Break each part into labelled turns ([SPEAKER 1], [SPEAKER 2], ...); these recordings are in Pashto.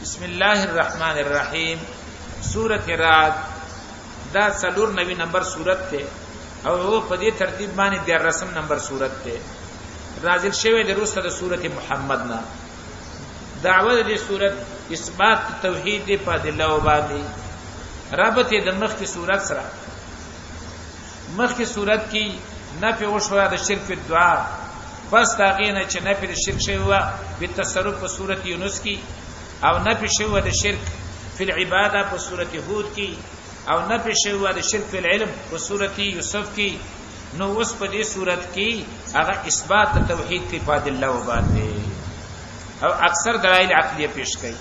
[SPEAKER 1] بسم الله الرحمن الرحیم. سورۃ رعد دا 94 نمبر سورت ته او په دې ترتیب باندې د رسم نمبر سورت ته نازل شوی د روسته د سورت محمد نه. دعوه د سورت اثبات توحید دی په ادله باندې، ربط د مخ کی سورت سره. مخ کی سورت کې نفي وشوه د شرک په دعا، پس دا غینه چې نفي د شرک شوی و په تصرف په سورت یونس کې، او نفي شوی د شرک فی العباده په سورت هود کې، او نفي شوی د شرک فی العلم په سورت یوسف کې. نو اوس په دې صورت کې هغه اثبات توحید کې په ادله باندې او اکثر دلایل عقلیه پیش کړي.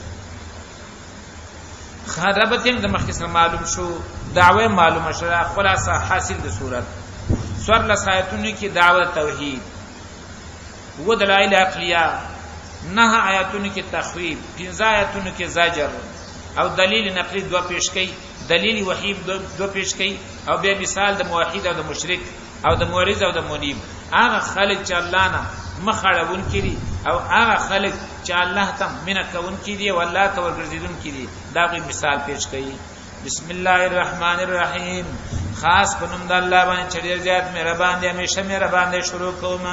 [SPEAKER 1] ربط هم د مخکې سره معلوم شو، دعوه معلومه شوه. خلاصه حاصل د صورت سور لسایتونو کې دعوه توحید و دلایل عقلیه، نه آیاتونو کې تخویب، پنځه آیاتونو کې زجر او دلیل نقلی دوه پیش کړي، دلیل وحی دوه پیش کړي، او بیا مثال د موحد او د مشرک او د معرض او د منیب، هغه خلک چې الله نه مخ اړوونکي دي او هغه خلک چې الله ته مینه کوونکي دي او الله ته ورګرځېدونکي دي، دا غوي مثال پیش کړي. بسم الله الرحمن الرحیم. خاص په نوم د الله باندې چې ډېر زیات مهربان دی، همیشه مهربان دی. شروع کوم.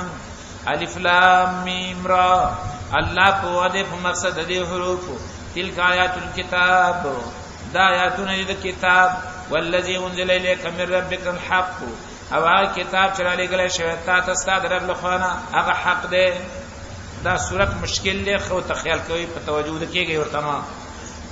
[SPEAKER 1] الف لام میم را. الله په وده په مقصد دې حروف. تلک آیات الكتاب، دا آیاتونه د کتاب. والذي انزل اليك من ربك الحق، او هغه کتاب چې را لېږلی شوی تا ته ستا د رب له خوا نه هغه حق دی. دا صورت مشکل دی، خو ته خیال کوي په توجه د کېږي ورته ما.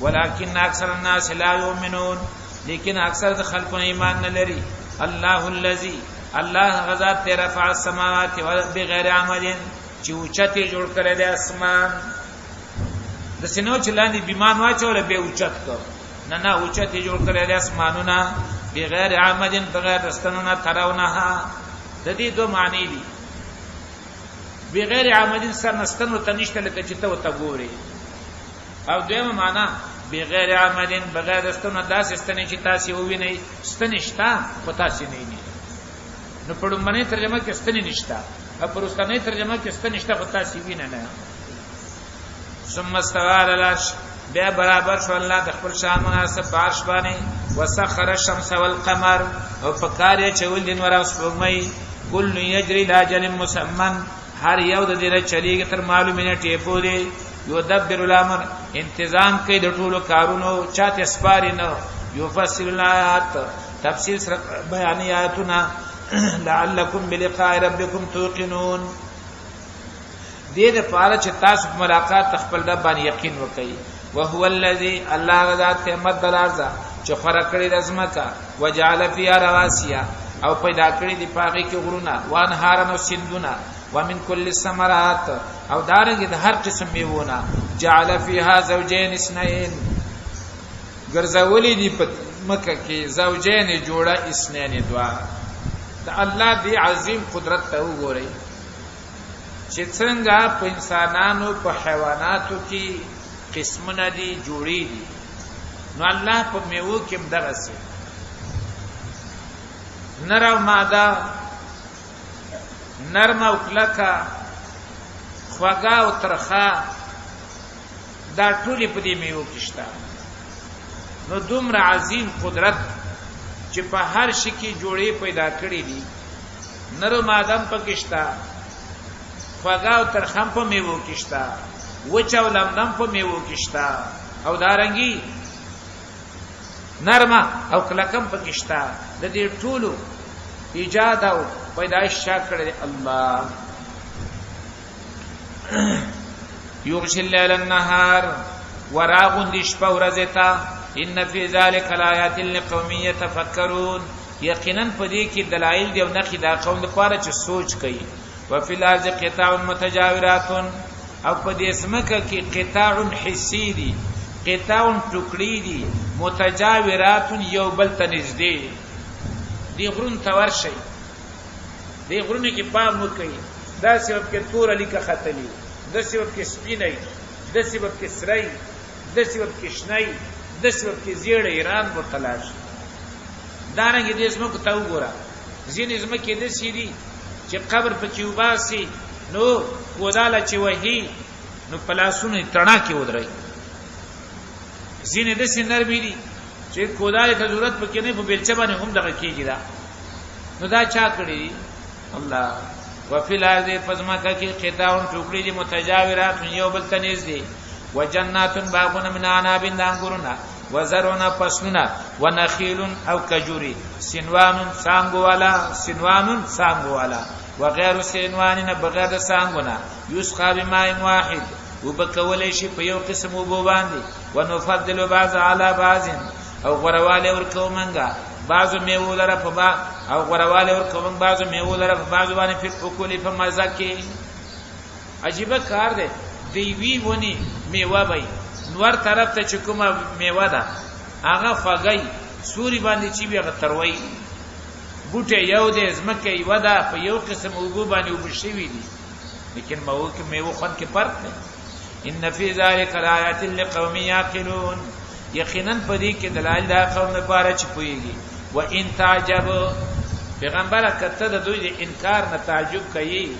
[SPEAKER 1] ولكن اکثر الناس لا يؤمنون، لیکن اکثر د خلکو ایمان نه لري. الله الذي، الله غزاد ته، رفع السماوات بغیر عمل، چې اوچته جوړ کړی دی اسمان. د سينو چې لاندې بیمان واچول به اوچت کو نه، نه اوچته جوړ کړی دی اسمانونه بغیر عمد، بغیر رستنونه. ترونها، د دې دوه معنی دي. بغیر عمد سر نستنو ته نشته لکه چې ته وته ګوري، او دویمه معنا بغیر عمد بغیر رستنو داسې ستنې چې تاسو ووینئ، ستنې شته خو تاسو نه وینئ. نو په لومړنۍ ترجمه کې ستنې نشته او په وروستنۍ ترجمه کې ستنې شته خو تاسو وینئ نه. ثم استوى على العرش، بیا برابر شو الله د خپل شان مناسب عرش باندې. وسخر الشمس والقمر، او په کار یې چول دین ور او سپوږمۍ. کل یجری لاجل مسمن، هر یو د دې چلیږي تر معلومې نیټې پورې. یدبر الامر، انتظام کوي د ټولو کارونو، چاته سپاري نه. یفصل الآیات، تفصیل سره بیان آیاتونه. لعلکم بلقاء ربکم توقنون، دې د پاره چې تاسو په ملاقات خپل رب باندې یقین وکړئ. وهو الذی، الله غذات ته مد الارض، چې خور کړی د زمکا، وجعل فیها رواسیا، او پیدا کړی دی پاغي کې غرونه، وانهارن، او سندونه، ومن کل الثمرات، او دارنګ د هر قسم میوونه. جعل فیها زوجین اثنین، ګرځولې دی په مکه کې زوجین جوړه، اثنین دوا. د الله دی عظیم قدرت ته وګورئ چې څنګه په انسانانو په حیواناتو کې قسمونه دي، جوړې دي، نو الله په میوو کې هم دغسې نر او ماده، نرمه او کلکه، خوږه او ترخه، دا ټولې په دې میوو کې شته. نو دومره عظیم قدرت چې په هر شي کې جوړې پیدا کړې دي، نر او ماده هم پکې شته، خوږه او ترخه هم په میوو کې شته، وچه او لمده هم په میوو کې شته، او دارنګي نرمه او کلکه هم پکې شته. د دې ټولو ایجاد او پیدایش چا کړی دی؟ الله. یغشی اللیل النهار، وراغون شپه ورځ ته. ان فی ذلک لآیات لقوم یتفکرون، یقینا په دې کې دلایل دی او نخې دا قوم لپاره چې سوچ کوي. وفي الارض قطع متجاورات، او په دې سمکه کې قطع حسی دي، قطع ټوکړي دي، متجاورات یو بل ته نږدې دي. غرون ته ورشي، دې غرونو کې پام وکړئ، دا سبب کې توره لیکه ختلې، د سبب کې سپینه، د سبب کې سره، د سبب کې شنه، د سبب کې زیړ ایران ورته لاړ شي. دارنګه دې ځمکو ته وګوره، ځینې ځمکې داسې دي چې قبر پکې وباسي نو کوداله چې وهي نو په لاسونو یې تڼاکې ودروي. ځینې داسې نرمې دي چې کودالې ته ضرورت پکې نه، په بیلچه باندې هم دغه کېږي. دا نو دا چا کړی دي؟ الله. وفي الارض، فزمکه کې، قطع ټوکړي دي، متجاورات، یو بل ته نږدې، وجنات، باغونه، من اعناب، د انګورونه، وزرعون، فصلونه، ونخیل، او کجوري، صنوان، څانګو والا، صنوان، څانګو والا، وغیر صنوان، نه بغیر د څانګو نه، یسقا بماء واحد، وبکولې شي په یو قسم وبو باندې، ونفضل بعض علی بعض، او غورواله ورکو منګه بعضو میوو لره په با او غورواله ورکو منګ بعضو میوو لره په بعضو باندې، فی الاکل، په مزه کې. عجیب کار دی، دی وی ونی میوه وي، نور طرف ته چې کومه میوه ده هغه خوږی، سوري باندې چې بیا تروي. بوټه یو دی، زمکه یو ده، په یو قسم اوبو باندې اوبه شوي دي، لیکن مو کې میوه خوند کې فرق دی. ان فی ذلک لآیات لقوم یعقلون، یقینا پدې کې دلایل دا قوم لپاره چې پوهیږي. و ان تعجب، پیغمبر، کته د دوی د انکار نه تعجب کوي،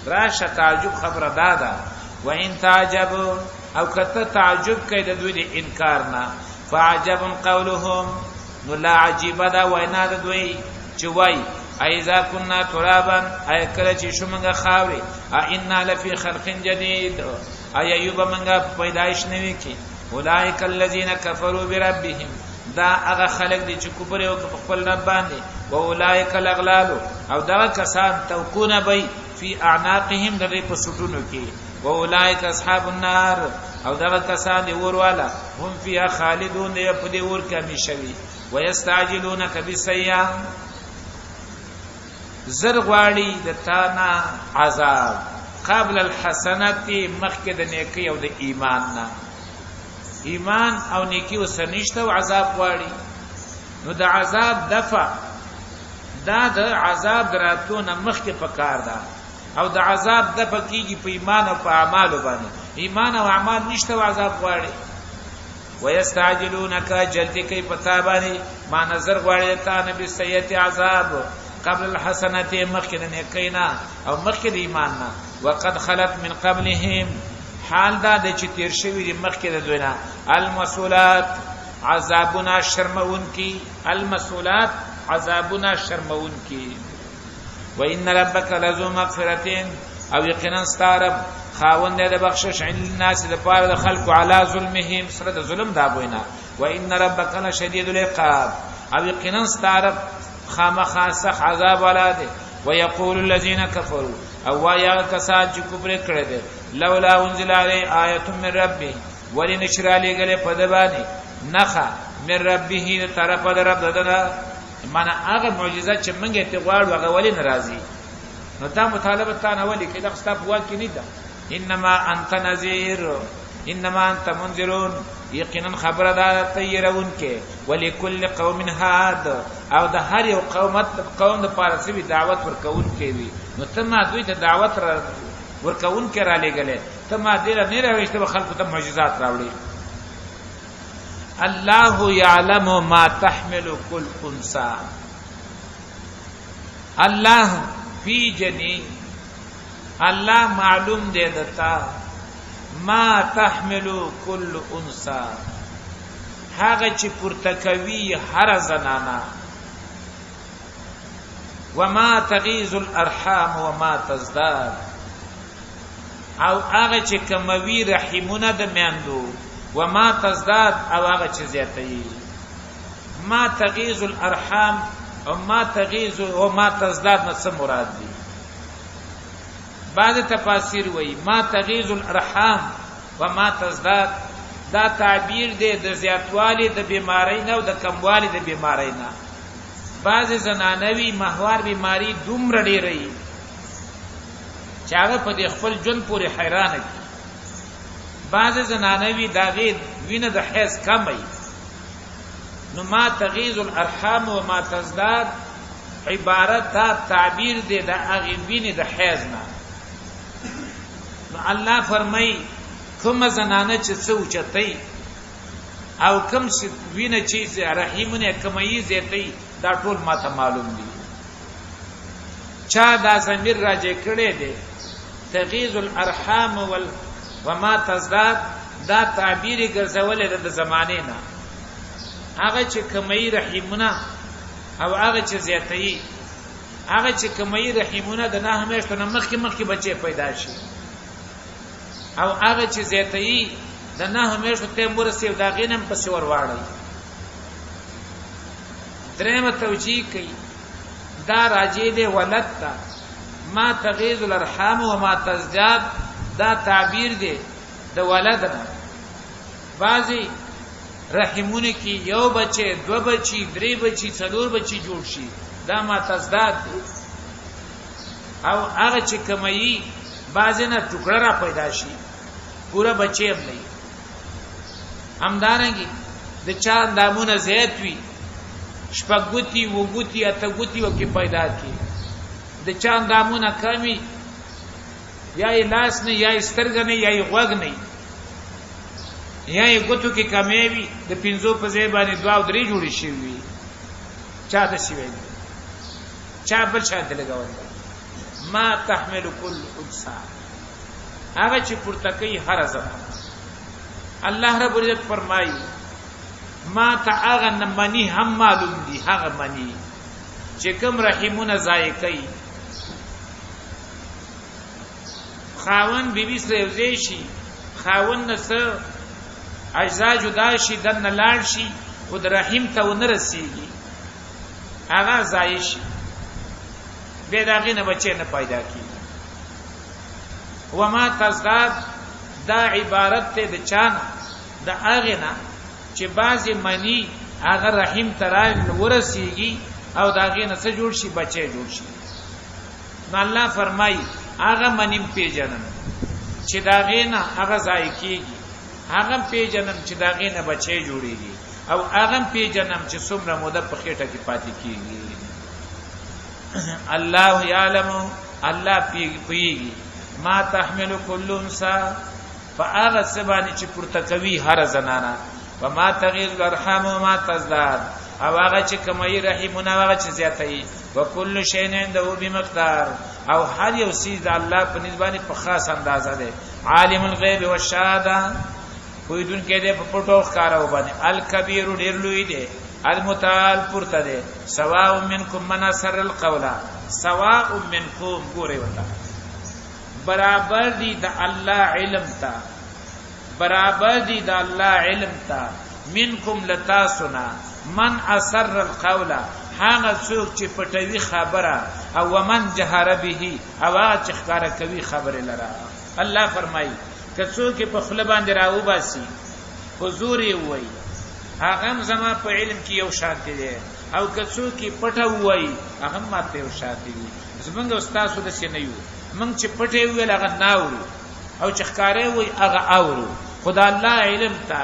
[SPEAKER 1] راشه تعجب خبره دادا. و ان تعجب، او کته تعجب کوي د دوی د انکار نه، فعجب قولهم، نو لا عجیب دا وینا د دوی چې وای: ایذا کنا ترابا، ای کله چې شو موږ خاورې، ائنا لفی خلق جدید، ایا یو به موږ پیدایش نوي کې؟ اولئک الذین کفروا بربهم، دا هغه خلک دي چې کفر وکړ په خپل رب باندې، و اولئک الاغلال، او دا کسان توقونه بی، فی اعناقهم، د په سټونو کې، و اولئک اصحاب النار، او دا کسان دی ور والا، هم فیها خالدون، دی په دې ور کې همیشه وي. ويستعجلونک بالسیئه، زر غواړي د تانا عذاب، قبل الحسنات، مخکې د نیکی او د ایمان نه. ایمان او نیکی وسنشته او عذاب غواړي. نو د عذاب دفع، دا د عذاب دراتلو نه مخکې پکار ده، او د عذاب دفع کیږي په ایمان او په اعمالو باندې. ایمان او اعمال نشته او عذاب غواړي. ويستعجلونک، جلدی کوي پتا باندې، ما نظر غواړي تا نبی سیئت، عذاب، قبل الحسنات، مخکې د نیکۍ نه او مخکې د ایمان نه، وقد خلت من قبلهم، حال دا د چې تیر شوی دی مخکې د دوی نه، المثلات، عذابنا شرمون کی، المثلات، عذابنا شرمون کی. وان ربک لذو مغفرتین، او یقینا ستارب خاوند د بخشش، الناس، د پاره د خلق، علی ظلمهم، سره د ظلم دا بوینا، وان ربک لشدید العقاب، او یقینا ستارب خامخا سخت عذاب والا دی. ويقول الذين كفروا، او وایا کسان چې کفر کړی دی، لولا انزل علی آیه من ربه، ولی نشر علی گله په دبانی نخا، من ربه، طرف د رب ددنه، معنا هغه معجزه چې موږ ته غواړو هغه ولی ناراضي؟ نو دا مطالبه تا نه ولي کله ستا په واک کې نه ده. انما انت نذیر، انما انت منذرون، یقینا خبره ده تیرون کې، ولکل قوم هاد، او د هر یو قوم د پاره سوي دعوت ورکون کې وي. نو ته ما دوی ته دعوت ورکون کې را لېګلې، ته ما دې نه راويشته خلکو ته معجزات راوړي. الله يعلم ما تحمل كل انثى، الله فی جنی، الله معلوم دی دتا، ما تحمل كل انثى، هغه چې پورته کوي هر زنانا، وما تغیظ الارحام وما تزداد، او هغه چې کموي رحمونه د میندو، وما تزداد، او هغه چې زیاتوي. ما تغیظ الارحام او ما تغیظ او ما تزداد نه څه مراد دي؟ بعض تفاسیر وایي ما تغیظ الارحام وما تزداد دا تعبیر دی د زیاتوالي د بیماری نه او د کموالي د بیماری نه. بعض زنانوي ماهوار بیماری دومره ډیره چې هغه په دې خپل ژوند پورې حیران کی. بعض زنانوي داغه وینه د حیض کمي. نو ما تغیظ الارحام و ما تزداد عبارت دا تعبیر دی د هغه وینې د حیض نه. نو الله فرمای کوم زنانه چې څو چتای او کم وینه چې رحیمونه کمایي زیاتې، دا ټول ماته معلوم دي. چا دا ضمیر راجع کړی دی، تغیظ الارحام وما تزداد؟ دا تعبیر ګرځولې د زمانه نه، هغه چې کمی رحیمونه او هغه چې زیاتوي. هغه چې کمی رحیمونه د نه میاشتو نه مخکې مخکې بچي پیدا شي، او هغه چې زیاتوي د نه میاشتو ته ورسي او دا غینم پسې ورواړي. درېمه توجیه کوي دا راجع دی ولد ته، ما تغیظ الارحام و ما تزداد، دا تعبیر دی د ولد نه. بعضی رحمونه کې یو بچي، دو بچي، درې بچي، څلور بچي جوړ شي، دا ما تزداد دی. او هغه چې کمایي بعضی نه ټوکړه را پیدا شي، پورا بچي هم نه. همدارنګي د چا اندامونه زیات وي، شپږ ګوتي، وګوتي، اته ګوتي وکي پیدا کی. د چا اندامونه کمی، یا یې لاس نه، یا یې سترګه نه، یا یې غوږ نه، یا یې ګوتو کې کمی وي، د پنځو په ځای باندې دوه او درې جوړې شوي وي. چا داسې ویل، چا بل چا ته لګول. ما تحمل کل انثى، هغه چې پورته کوي هر زنانه. الله رب العزت فرمایي ما ته هغه منی هم معلوم دي، هغه منی چې کوم رحمونه ضایع کوي. خاون بیبي سره یو ځای شي، خاون نه څه اجزا جدا شي، دننه لاړ شي، خو د رحم ته ونه رسېږي، هغه ضایع شي، بیا د هغې نه بچی نه پیدا کېږي. وما تزداد دا عبارت ته د چا نه، د هغې نه چې بعضې مني هغه رحم ته را ورسېږي او د هغې نه څه جوړ شي، بچی جوړ شي. نو الله فرمایي هغه منیم پیژنم چې د هغې نه هغه ضایع کېږي، هغه پیژنم چې د هغې نه بچی جوړېږي، او هغه پیژنم چې څومره موده په خېټه کې پاتې کېږي. الله یعلم، الله پوهېږي ما تحمل کل انثى، په هغه څه باندې چې پورته کوي هر زنانه، وما تغیظ الارحام وما تزداد، او هغه چې کموي رحمونه، هغه چې زیاتوي. وکل شیء عنده بمقدار، او هر یو څیز د الله په نسبت باندې په خاص اندازه ده. عالم الغیب والشهاده، پوهېدونکی دی په پټو او ښکاره باندې. الکبیر ډېر لوی دی، المتعال پورته دی. سواء منکم من اسر القول، سواء منکم ګورئ ورته برابر دی د الله علم ته، برابر دی د الله علم ته. منکم لتاسنا من اسر القول، هغه څوک چې پټوي خبره، او ومن جهر به، او هغه چې ښکاره کوي خبره لره. الله فرمایي که څوک په خوله باندې راوباسي، په زور یې ووایي، هغه هم زما په علم کې یو شانتې دی، او که څوک یې پټه ووایي، هغه هم ماته یو شانتې دي. زمونږ او ستاسو داسې نه یو، موږ چې پټه یې وویل هغه نه اورو، او چې ښکاره وایي هغه اورو. خو د الله علم ته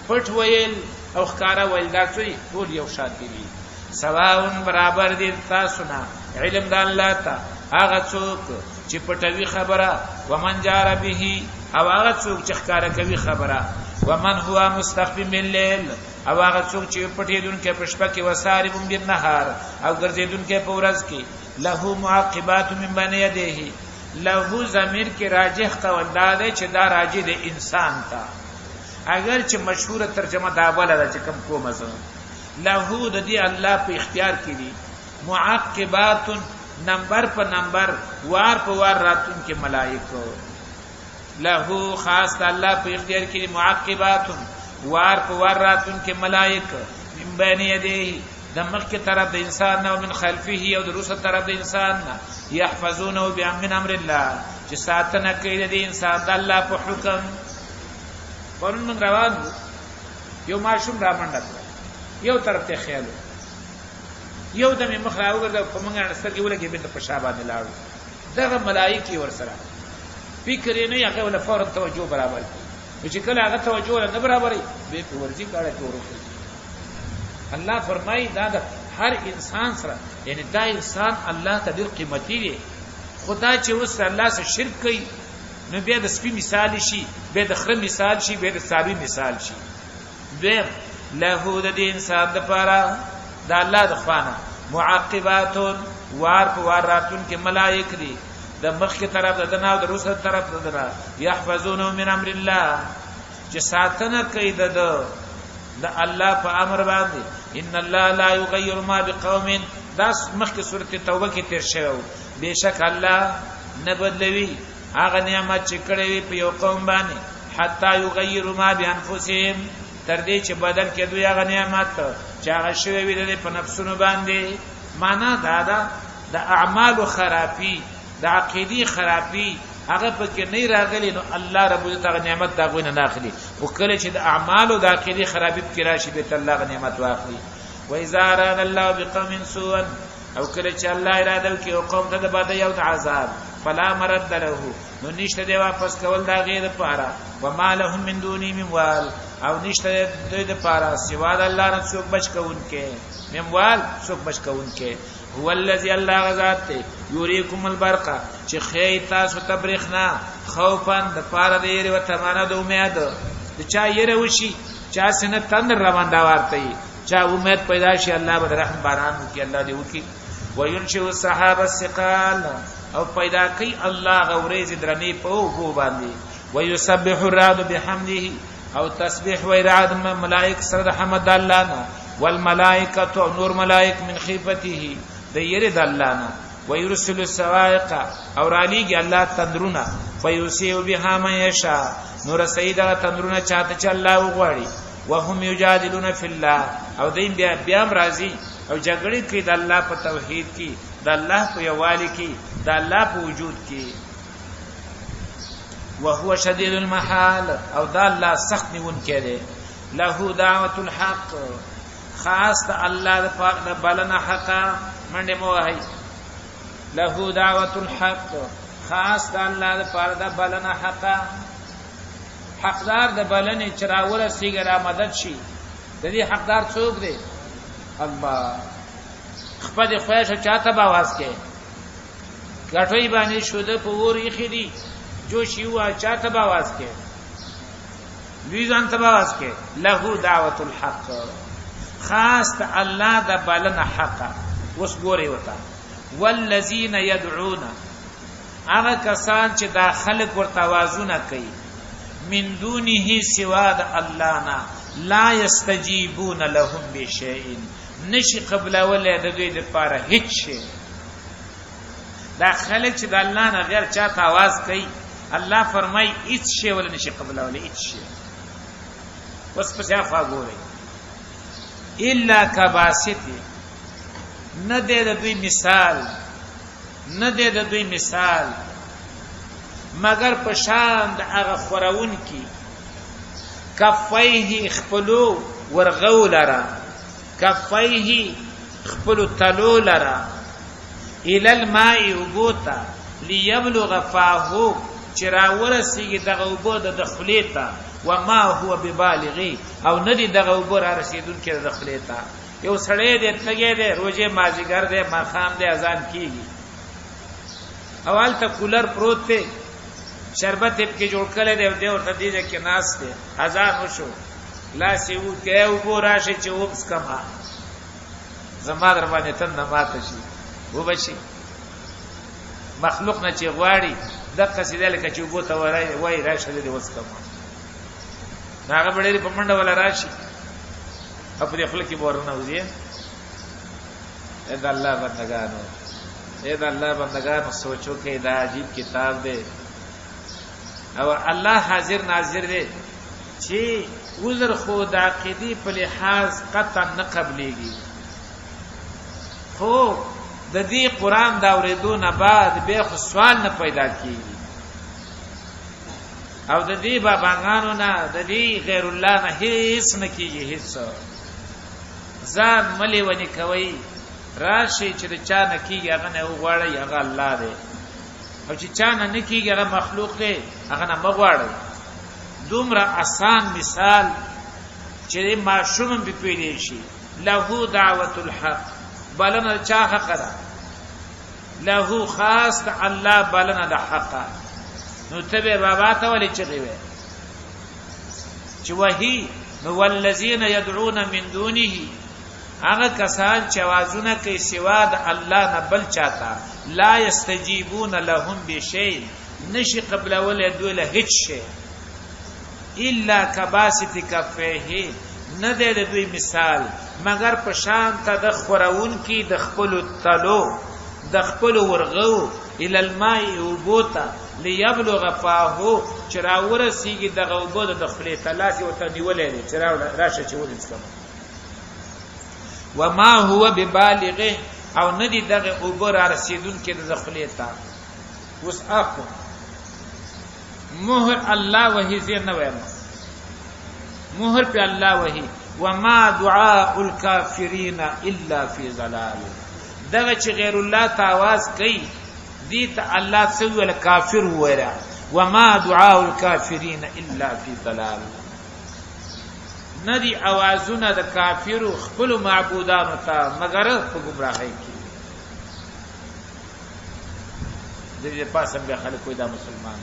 [SPEAKER 1] پټ ویل او ښکاره ویل دا څه دي؟ ټول یو شانتې دي. سواء برابر دي تاسو نه علم د الله ته هغه څوک چې پټوي خبره، ومن جار به، او هغه څوک چې ښکاره کوي خبره، ومن هو مستخف بالليل، او هغه څوک چې پټېدونکی په شپه کې، وسارب بالنهار، او ګرځېدونکی په ورځ کې. له معقبات من بین یدیه، له ضمیر کې راجح قول دا دی چې دا راجع دی انسان ته، اگر چې مشهوره ترجمه دا بله ده چې کم کومه زه. له د دې الله په اختیار کې دي معقبات، نمبر په نمبر، وار په وار راتلونکي ملائکو. له خاص د الله په اختیار کې دي معقبات، وار په وار راتلونکي ملائک، من بین یدیه، د مخکې طرف د انسان نه، من خلفه، او د وروسته طرف د انسان نه، یحفظونه بامر امر الله، چې ساتنه کوي د انسان د الله په حکم. پرون موږ روان وو، یو ماشوم را منډه کړه، یو طرف ته خیال، یو دم یې مخ راوګرځاوه، په موږ سترګې ولګې، بېرته په شا باندې لاړو. دغه ملایکې ورسره فکر یې نه، هغه وله فورا توجه برابر کړي. نو چې کله هغه توجه وله نه برابروي، بیا پرې ورځي، کاړه پرې وروخېږي. الله فرمایي دا د هر انسان سره، یعنی دا انسان الله ته ډېر قیمتي دی، خو دا چې اوس الله سره شرک کوي، نو بیا د سپي مثال شي، بیا د خره مثال شي، بیا د څاروي مثال شي. دویم له د دې انسان دپاره د الله د خوانه معاقبات، وار په وار راتلونکي ملائک دي، د مخکې طرف د دنا او د وروسته طرف د دنا، یحفظونه من امر الله. چې ساتنه کوي د د الله په امر باندې. ان الله لا یغیر ما بقوم، دا مخکې سورته توبه کې تیر شوی وو. بشک الله نه بدلوي هغه نعمت چې کړی وي په یو قوم باندې، حتا یغیروا ما بانفسهم، تر دې چې بدل کې دوی هغه نعمت چې هغه شوی وي د په نفسونو باندې. معنا دا ده د اعمالو خرابي، د عقیدی خرابي هغه پکې نه راغلی، نو الله رب عزت هغه نعمت دا غوینه نه اخلي. خو کله چې د اعمالو د عقیدی خرابي پکې راشي، به الله هغه نعمت واخلي. و اذا اراد الله بقوم سوءا، او کله چې الله اراده وکړي او قوم ته د بدی او د عذاب، فلا مرد له، نو نشته دی واپس کول دا غیر پاره. وما لهم من دوني من وال، او نشته دوی د پاره سوا د الله نه څوک بچ کوونکې، من وال څوک بچ کوونکې. هو الذی، الله غزاد ته، یوریکم البرق، چې خی تاسو ته برېښنا، خوفا د پاره د یری، وتمانه د امید. د چا یره وشي، چا سنه تندر روان دا ورته، چا امید پیدا شي، الله به رحم باران وکي، الله دې وکي. وینشئ السحاب الثقال، او پیدا کوي الله غورې درنې په وبو باندې. ويسبح الرعد بحمده، او تسبیح وی رعد ملائک سره د حمد الله نه، والملائکه او نور ملائک، من خیفته، د یری د الله نه. ويرسل الصواعق، او رالیږي الله تندرونه، فیصيب بها من یشاء، نو رسید دغه تندرونه چاته چې الله وغواړي. وهم یجادلون فی الله، او دین بیا بیا راضی او جګړه کوي د الله په توحید کې، د الله په یووالي کې، د الله په وجود کې. وهو شدید المحال، او دا الله سخت نیون کړي. له دعوت الحق، خاص د الله د پاک د بلنه حق. منډه مو وهي. له دعوت الحق، خاص د الله د پاره د بلنه حق. حقدار د بلنې چې راورسېږي، را مدد شي، د دې حقدار څوک دی؟ الله. خپل دې خواهش چاته به आवाज کې غټوي باندې شوده په ور یې دي جوش یو، چاته به आवाज کې؟ لوی ځان ته आवाज کې. له دعوت الحق، خاص ته الله د بلنه حق. اوس ګوري وتا، والذین يدعون، هغه کسان چې دا خلق ورته आवाजونه کوي، من دونه، سوا د الله نه، لا یستجیبون لهم بشیء، نشي قبلولای د دوی لپاره هیڅ شی. دا خلک چې د الله نه غیر چاته आवाज کوي، الله فرمای هیڅ شی ول نشي قبلولای، هیڅ شی. اوس پسې افا ګوري، الا کباسط، نه دی د دوی مثال، نه دی د دوی مثال مگر په شان د هغه خورون کی، کفیه، خپلو ورغو لره، کفیه، خپلو تلو لره، الى الماء، وبوتا، ليبلغ فاه، چې راورسیږي دغه اوبه د خولې ته، وما هو ببالغه، او نه دي دغه اوبه را رسیدونکې د خولې ته. یو سړی دی، تږی دی، روژې مازیګر دی، ماښام دی، اذان کیږي، او هلته کولر پروت دی، شربت یې پکې جوړ کړی دی، او دی ورته دې ځای کې ناست دی. اذان وشو، لاس یې وکړ، اوبو راشي چې وڅکمه، زما در باندې تنده ماته شي. وبه شي؟ مخلوق نه چې غواړي، دقسې دی لکه چې اوبو ته وایي راشه دې وڅکمه، نو هغه به ډېرې په منډه وله راشي او په دې خوله کې به ورننوځي. اے د الله بندګانو، اے د الله بندګانو، سوچو کې دا عجیب کتاب دی، او الله حاضر ناظر دی چې عذر خو د عقیدې په لحاظ قطعا نه قبليږي، خو د دې قران دا اورېدو نه بعد به خو سوال نه پیدا کیږي، او د دې باباګانو نه، د دې غیر الله نه هیڅ نه کیږي، هیڅ. ځان ملي ونی کوي. راشي چې د چا نه کیږي هغه نه وغواړي، هغه الله دی، او چې چا نه نه کیږي هغه مخلوق دی، هغه نه مغواړي. دومره آسان مثال چې ماشوم هم پیلی شي. له دعوت الحق، بلنه چا حق ده؟ له، خاص د الله بلنه د حق. نو ته به بابا ته ولې چغې وې چې وهي؟ نو والذین يدعون من دونه، هغه کسان چې आवाजونه کوي سوا د الله نه بل چاته، لا یستجیبون لهم بشیء، نشي قبلول دوی له هیڅ شی. الا کباسط کفیه، نه دی د دوی مثال مګر په شان ته د خورونکي د خپلو تلو، د خپلو ورغو، الی الماء اوبو ته، لیبلغ فاه، چې راورسیږي دغه اوبو د خولې ته، لاس یې ورته نیولی دی چې راوړه راشه چې ونیسم. وما هو ببالغه، او نه دي دغه اوبه را رسېدونکې د خولې ته. اوس اخو مهر الله وهي، زه نه وایم، مهر په الله وهي. وما دعاء الكافرين الا في ضلال. دغه چې غیر الله ته आवाज کوي، دې ته الله څه ویل؟ کافر ویل. وما دعاء الكافرين الا في ضلال. ندی اوازونه د کافرو خپل معبودانو ته مگر په گمراهۍ کې. د دې پاسه بیا خلک وای دا مسلمان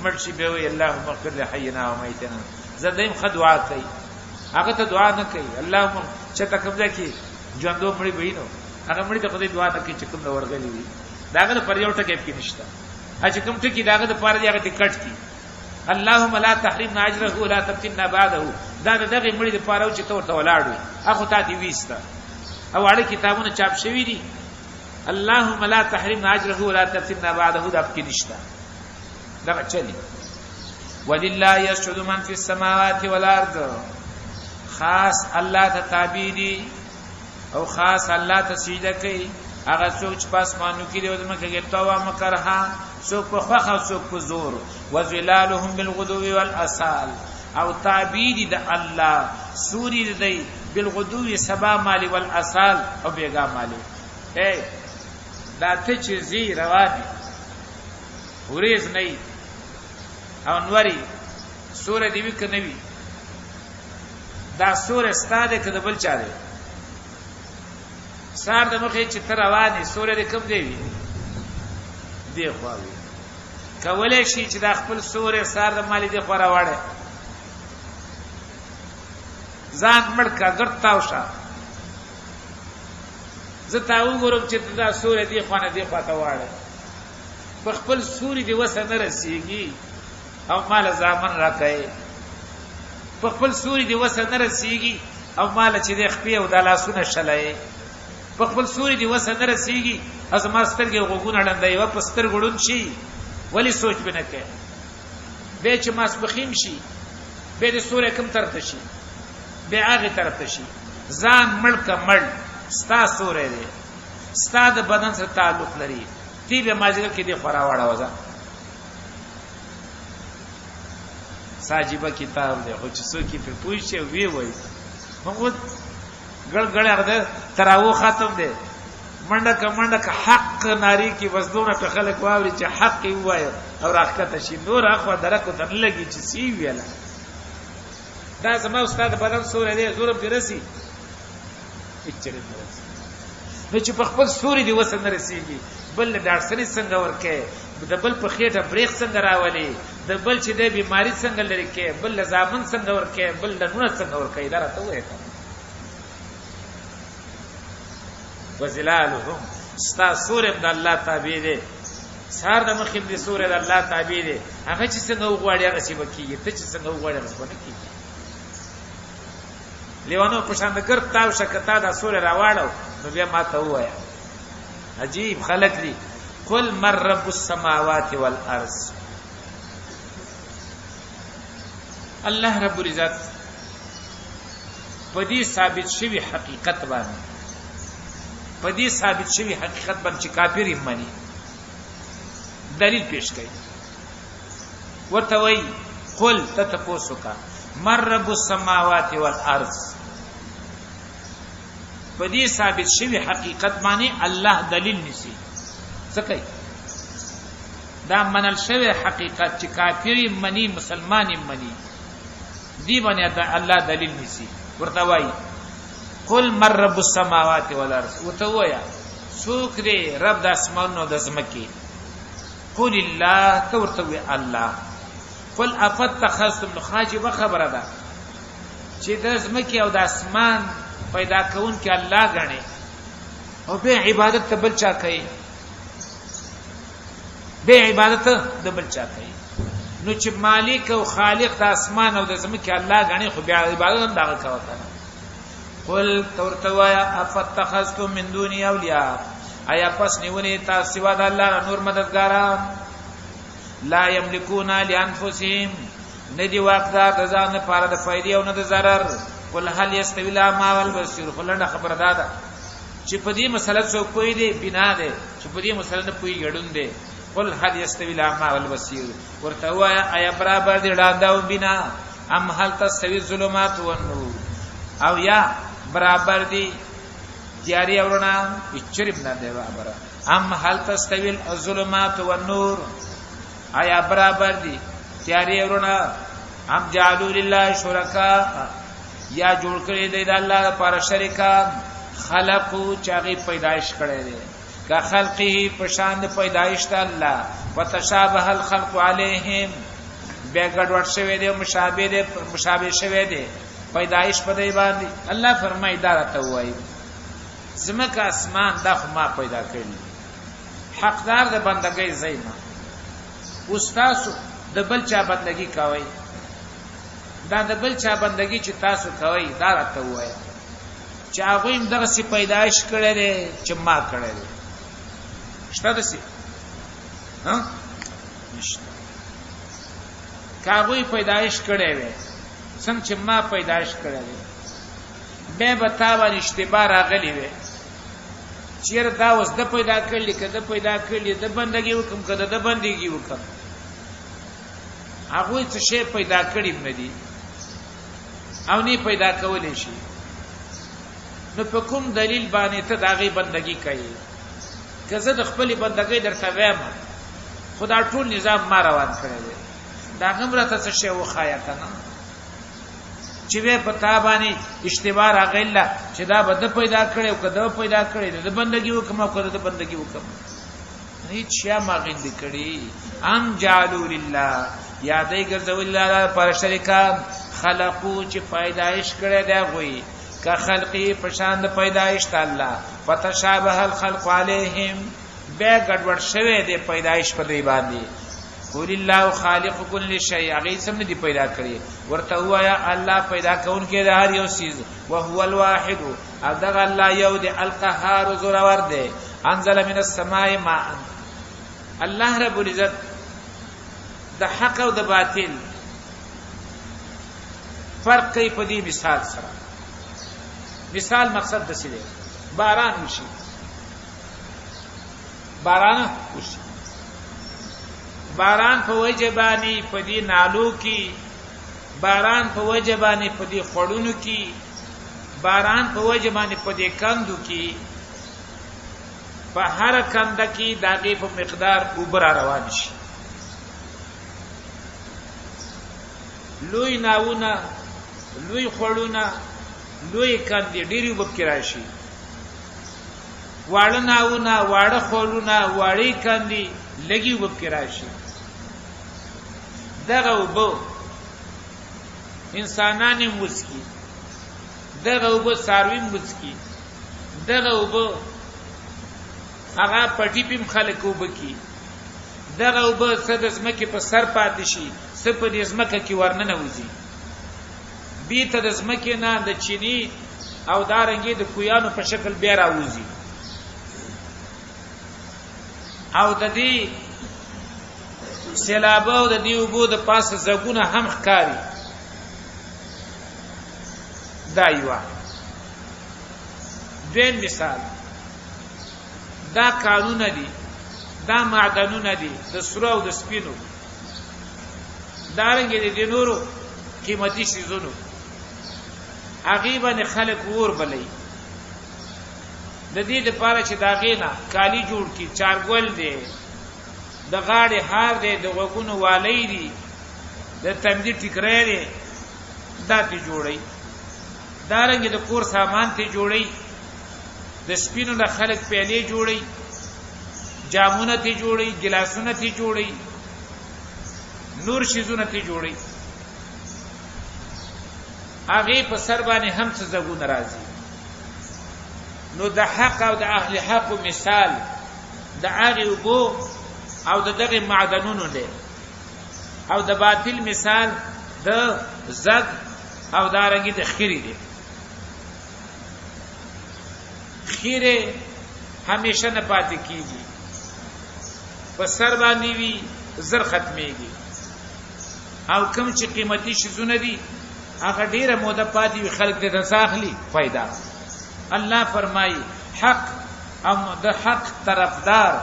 [SPEAKER 1] مړ شي، به وي اللهم اغفر لحینا ومیتنا. زه دیم خ دعا کوي، هغه ته دعا نه کوي. اللهم چې ته کوم ځای کې ژوندو مړي وینو، هغه مړي ته خدای دعا نه کوي چې کوم ورغلی وي. داغه پر یو ټکی کې نشته، چې کوم ټکی داغه د پاره دی هغه ټکټ کی. اللهم لا تحرمنا اجره ولا تفتنا بعده. دا دغه مړي د پاره چې تور ته ولاړ وي، اخو تا دی ویستا او اړه کتابونه چاپ شوی دي. اللهم لا تحرمنا اجره ولا تفتنا بعده، دا پکې نشته، دا چلی. ولله يسجد من في السماوات والارض. خاص الله ته تابع دي او خاص الله ته سجده کوي هغه څوک چې پاس مانو کې دی او زمکه کې، طوعا وکرها، څوک په خوښه او څوک په زور. وظلالهم بالغدو والآصال. او تابع دي د الله سوري دی بالغدو سبا مالی، والآصال او بیگا مالی. اے دا ته چې زی روان دي، ورېز نه او نوري سوره دی وی کنه وی، دا سوره ستا ده که د بل چا ده؟ سار د مخې چې تر روانې سوره دې کم دی وی دی خوا وی، کولای شي چې دا خپل سوره سار د مالې دی خوا راوړی، ځان مړ کا، ګرد تاو شه، زه تا وګورم چې دا سوره دی خوا نه دی خوا ته واړی. په خپل سوري دی وسه نه رسیږي او مال زامن راکای. په خپل سوري دی وسه نه رسیږي او مال چې د خپې او د لاسونه شلای. په خپل سوري دی وسه نه رسیږي او زما سترګې غوګونه ړندای و په سترګو ړوند شي. ولی سوچ به نه کوي؟ به چې ماسپخیم شي، به د سورې کم طرف ته شي، به هغه طرف ته شي. ځان مړ ک مړ، ستا سورې دی، ستا د بدن سره تعلق لري. تی به ماجر کې دی خورا واړه وځه. ساجيبه کتاب دی، خو چې څوک یې په پوه شي وی وای. موږ ګړ ګړ هغه تراو ختم دی. منډه که منډه که حق ناری کې بس دونه په خلک واوري چې حق یې وایي او راښکته شي، نور اخوا درک ته نه لګي چې سی ویله. دا زما استاد بدن سورې دی، زورم پرې رسي، هیڅ چېرې نه رسي. نو چې په خپل سوري دی وسه نه رسیږي، بل له ډاکټري څنګه ورکې؟ د بل په خېټه برېښ څنګه راولي؟ د بل چې د بیماری څنګه لري کې؟ بل له ځامن څنګه ورکې؟ بل له نونه څنګه ورکې؟ دا راته وایي. وزلالهم، ستا سورې د الله تابع دی، سار د مخې دې سورې د الله تابع دی. هغه چې څنګه وغواړي هغه چې وکیږي، ته چې څنګه وغواړي هغه څه کیږي. لیوانو په شان د ګرد تاو شکتا دا سورې راواړو، نو بیا ما ته وایا. عجیب خلق دي. قل من رب السماوات والارض. الله رب العزت په دې ثابت شوی حقیقت باندې، په دې ثابت شوی حقیقت باندې چې کافر یې مني، دلیل پیش کړي. ورته وای قل، ته تاسو کا، من رب السماوات والارض. په دې ثابت شوی حقیقت باندې الله دلیل نیسي. څه کوي؟ دا منل شوی حقیقت چې کافر مني، مسلمان مني، دی باندې الله دلیل نیسي. ورته وای قل من رب السماوات والارض، ورته وایا څوک دی رب د اسمانونو د زمکي؟ قل الله، ته ورته وی الله. قل افتخذتم. خاجبه خبره ده چې د زمکي او د اسمان پیدا کون کې الله غني او به عبادت ته بل چا کوي، به عبادت د بل چا کوي. نو چې مالک او خالق د اسمان او د زمکه الله غني، خو بیا عبادت هم دغه کوي کنه. قل تورته وایا، افتخذتم من دوني اولیاء، آیا پس نیولې تاسو سوا د الله نور مددګاران؟ لا یملکون لانفسهم، ندی واقدار د ځان لپاره د فائدې او نه د ضرر. قل هل یستوی الاعمى والبصیر. خلنه خبره ده چې په دې مسله څوک پوي دی بنا دی، چې په دې مسله نه پوي ګډون دی. قل هل یستوی الاعمى والبصیر، ورته وایا آیا برابر دی ړانده او بنا؟ ام هل تستوی الظلمات والنور، او یا برابر دی تیاری او رڼا؟ چرب نه دی برابر. ام هل تستوی الظلمات والنور، آیا برابر دی تیاری او رڼا؟ ام جعلوا لله شرکا، یا جوړ کړی دی د الله لپاره شریکان، خلقو چاغي پیدایش کړی دی، که خلقه پشان د پیدایش ته الله، وتشابه الخلق علیهم، بیا ګډوډ شوی دی، مشابه دی، مشابه شوی دی پیدایش په دی باندې. الله فرمای دا راته وایي، زمکه اسمان دا خو ما پیدا کړی، حقدار د بندګۍ زیمه، اوس تاسو د بل چا بندگی کوئ. دا د بل چا بندگی چې تاسو کوئ، دا راته وایي چې هغه هم دغه سی پیدایش کړی دی چې ما کړی دی؟ شته دسی؟ ها، نشته. کاغوی پیدایش کړی وي څنګه چې ما پیدایش کړی دی، به به تا باندې اشتباه راغلی وي چیر دا اوس د پیدا کړلی که د پیدا کړلی، د بندگی وکم که د بندگی وکم. هغه څه شی پیدا کړی نه دی او نه پیدا کولی شي، نو په کوم دلیل باندې ته داغه بندگی کوي؟ که زه د خپل بندګۍ درته وایم، خدا ټول نظام ما روان کړی دی، دا هم راته څه شی وخایا کنه چې وې په تا باندې اشتباه راغله چې دا به د پیدا کړي او کده پیدا کړي، د بندگی وکم او کده د بندگی وکم؟ هیڅ شی ما غند کړي. ام جعلوا لله، یا دی ګرځول الله پر شریکان، خلقو چې پیدایش کړي دی غوي، که خلقی پشان د پیدایش ته الله، فتشابه الخلق علیهم، بیا ګډوډ شوی دی پیدایش په دی باندې. قول الله خالق كل شيء، هغه سم نه دی پیدا کړی، ورته وایا الله پیدا کون کې د هر یو چیز. وهو الواحد، او دغه الله یو دی، القهار زورور دی. انزل من السماء ماء، الله رب العزت د حق او د باطل فرق کوي په دې مثال سره. مثال مقصد د څه دی؟ باران وشي، باران وشي، باران په وجه باندې په دې نالو کې، باران په وجه باندې په دې خړونو کې، باران په وجه باندې په دې کندو کې، په هر کنده کې داغه په مقدار اوبر روان شي. لوی ناوونه، لوی خړونه، لوی کندې ډېری وب کې راشي، واړه ناوونه، واړه خړونه، واړې کندې لګي وب کې راشي. دغه وبو انسانان مسکی، دغه وبو ساروی مسکی، دغه وبو هغه پټی پم خلک وبکی، دغه وبو څه د ځمکې په سر پاتې شي، څه په دې ځمکه کې ورننه وځي، بیته د ځمکې نه د چینی او دارنګې د کویانو په شکل بیا راوځي. او د دې سیلاب او د دې اوبو د پاسه زګونه هم ښکاري. دا یوه. دویم مثال، دا کانونه دي، دا معدنونه دي د سرو او د سپینو، دارنګې د نورو قیمتي سیزونو، هغې باندې خلک اور بلوي د دې لپاره چې د هغې نه کالي جوړ کړي. چارګل دی، د غاړې هار دی، د غوږونو والۍ دي، د تندي ټیکری دی، دا ترې جوړوي. دارنګې د کور سامان ترې جوړوي، د سپینو نه خلک پیالې جوړوي، جامونه ترې جوړوي، ګلاسونه ترې جوړوي، نور شیزونه ترې جوړوي. هغې په سر باندې هم څه زګونه راځي. نو د حق او د اهل حق مثال د هغې اوبو او د دغې معدنونو دی. او د باطل مثال د زګ او دارنګي د خيري دی. خیره همیشه نه پاتې کیږي، په سر باندې وي زر ختميږي، او کم چې قیمتي شیزونه دي هغه ډیره موده پاتې وي، خلک دې تساخلی فائدہ. الله فرمایي حق او د حق طرفدار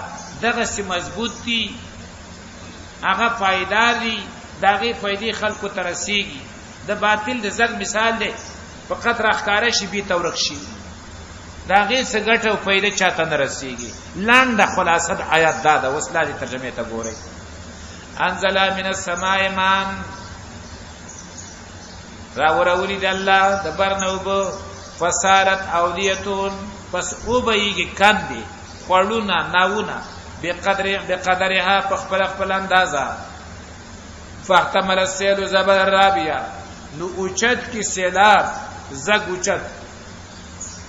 [SPEAKER 1] دغه سي مضبوط دي، هغه پایدار دي، داغه فائدې خلکو ته رسیږي. د باطل د زګ مثال دی، فقط راخکاره شي بي تورک شي، دا غي څه ګټه او فائدہ چاته نه رسیږي. لاندې خلاصه د آیات دا ده، اوس لاندې ترجمه ته ګورئ. انزل من السماء ماء، را ورولي د الله د برنه وب، فسارت اودیتون، پس او بهږي کندې خړونه ناونه، بقدر بقدرها، په خپل خپل اندازه. فاحتمل السيل زبر الرابيه، نو اوچت کی سیلاب زګ اوچت.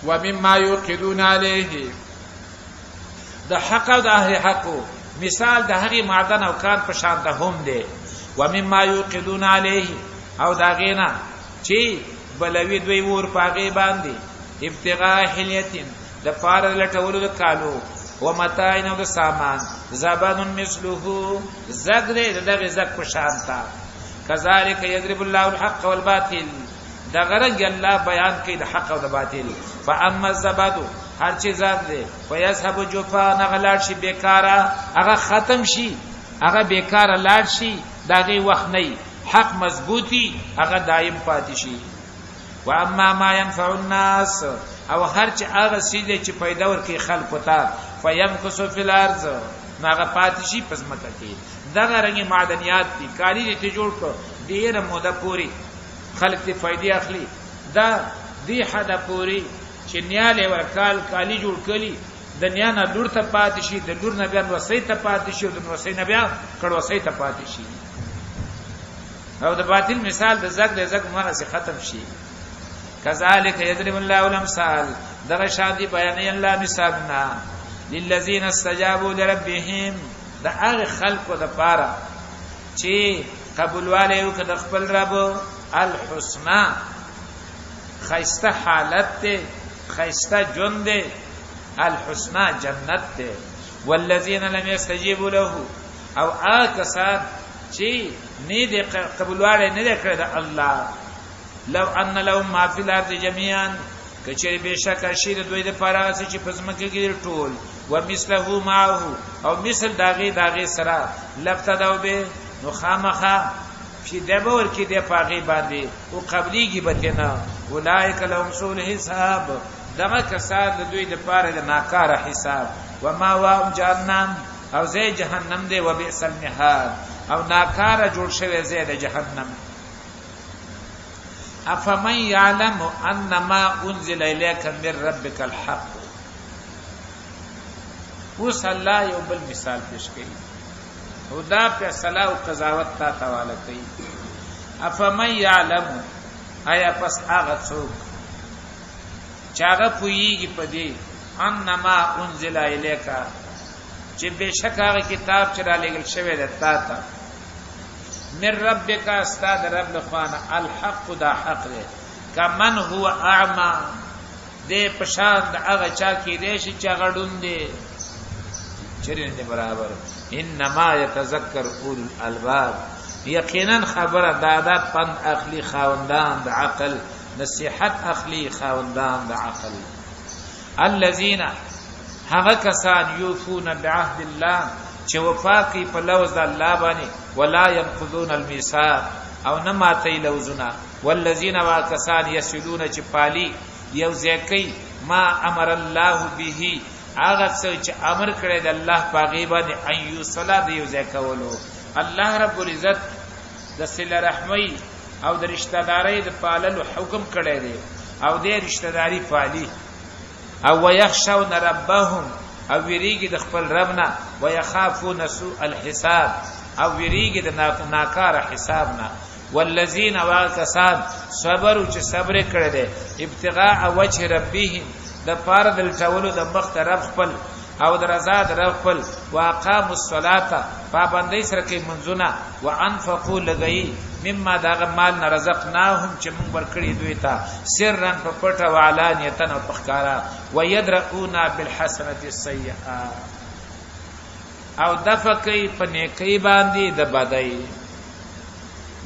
[SPEAKER 1] ومما یوقدون علیه، د حق او د اهل حق مثال د هغه معدن او کان په شان ته هم دی. ومما یوقدون علیه، او دا غینا چې بلوي دوی ور پاغه باندې، ابتغاء حلیتن، د پاره لټولو د کالو، ومتاع، او د سامان، زبد مثله، زګ دی دغه زګ په شان تا. کذالک یضرب الله الحق والباطل، دا غرنګ الله بیان کوي د حق او د باطل. فاما الزبد، هر چې زګ دی، فیذهب جفا، نغلاړ شي بیکاره، هغه ختم شي، هغه بیکاره لاړ شي، داغه وخت نه. حق مضبوطی هغه دایم پاتې شي. واما ما ينفع الناس، او هر چې هغه سیده چې پیدا ورکړي خلکو ته، فیمکث فی الارض، هغه پاتې شي پس مکه کې. دغه رنګ معدنیات دي، کاری دې ته جوړ کړ، ډیره موده پوری خلک ته فائدې اخلي. دا دی حد پوری چې نیاله ورکال کالی جوړ کړي، د نیا نه لور ته پاتې شي، د لور نه بیا نوسۍ ته پاتې شي، او د نوسۍ نه بیا کړوسۍ ته پاتې شي. او د باطل مثال د زګ د زګ مغه سي ختم شي. کذالک یضرب الله الامثال، دغه شان دی بیانې الله مثالنا، للذین استجابوا لربهم، د هغه خلکو د پاره چې قبولواله یو د خپل رب، الحسنا، خیسته حالت ته، خیسته ژوند دی، الحسنا جنت ته. والذین لم یستجیبوا له، او هغه کسان چې نه دې قبولواله نه دې کړی د الله، لو ان لهم ما فی الارض جميعا، کچری بشک شي د دوی د پاره چې پزمکه کې ټول، ومثله معه، او مثل داغه داغه سره، لفتدو به، نو خامخا چې د باور کې د پاغي باندې او قبليږي به نه. اولائک لهم سوء الحساب، دغه کسان د دوی د پاره د ناکاره حساب. وما واهم جهنم، او زه جهنم دی، وبئس المهاد، او ناکاره جوړ شوی زه د جهنم. افمن يعلم ان ما انزل اليك من ربك الحق. اوس الله یو بل مثال پیش کړي او دا فیصله او قضاوت تا تواله کوي. افمن يعلم، آیا پس هغه څوک چې هغه پوهیږي په دې، انما انزل الیک، چې بشک هغه کتاب چې را لېږل شوی دی تا ته، من ربک، استاد رب لخوانه، الحق، دا حق دی، کمن هو اعما، دې پشان د هغه چا کې دی چې هغه ړوند دی؟ چرې نه برابر. انما يتذكر اولو الالباب، یقینا خبره دادا پند اخلي خاوندان د عقل، نصیحت اخلي خاوندان د عقل. الذين، هغه کسان، یوفون بعهد الله، چې وفا کوي په لوز د الله باندې، ولا ينقضون الميثاق، او نه ماتي لوزونه. والذین، واکسان، یصلون، چې پالي یو ځای ما امر الله به، هغه څه چې امر کړی د الله پاغي باندې، ان یوصلا، د یو ځای کولو. الله رب العزت د صله رحمي او د رشتہ داري د پاللو حکم کړی دی، او د رشتہ داري پالي. او ويخشون ربهم، او ویریږي د خپل رب نه، ويخافون سوء الحساب، او ویریږي د ناکاره حساب نه. والذین، واکسان، صبروا، چې صبر کړی دی، ابتغاء وجه ربهم، د پاره د لټولو د مخ ته رب خپل. او د رضا د رب خپل، واقاموا الصلاة پابندۍ سره کوي منځونه، وانفقوا لګوي، مما د هغه مال نه، رزقناهم چې موږ ورکړي دوی ته، سرا په پټه، وعلانیة او په ښکاره، ویدرؤون بالحسنة السیئة او دفع کوي په نیکۍ باندې د بدۍ.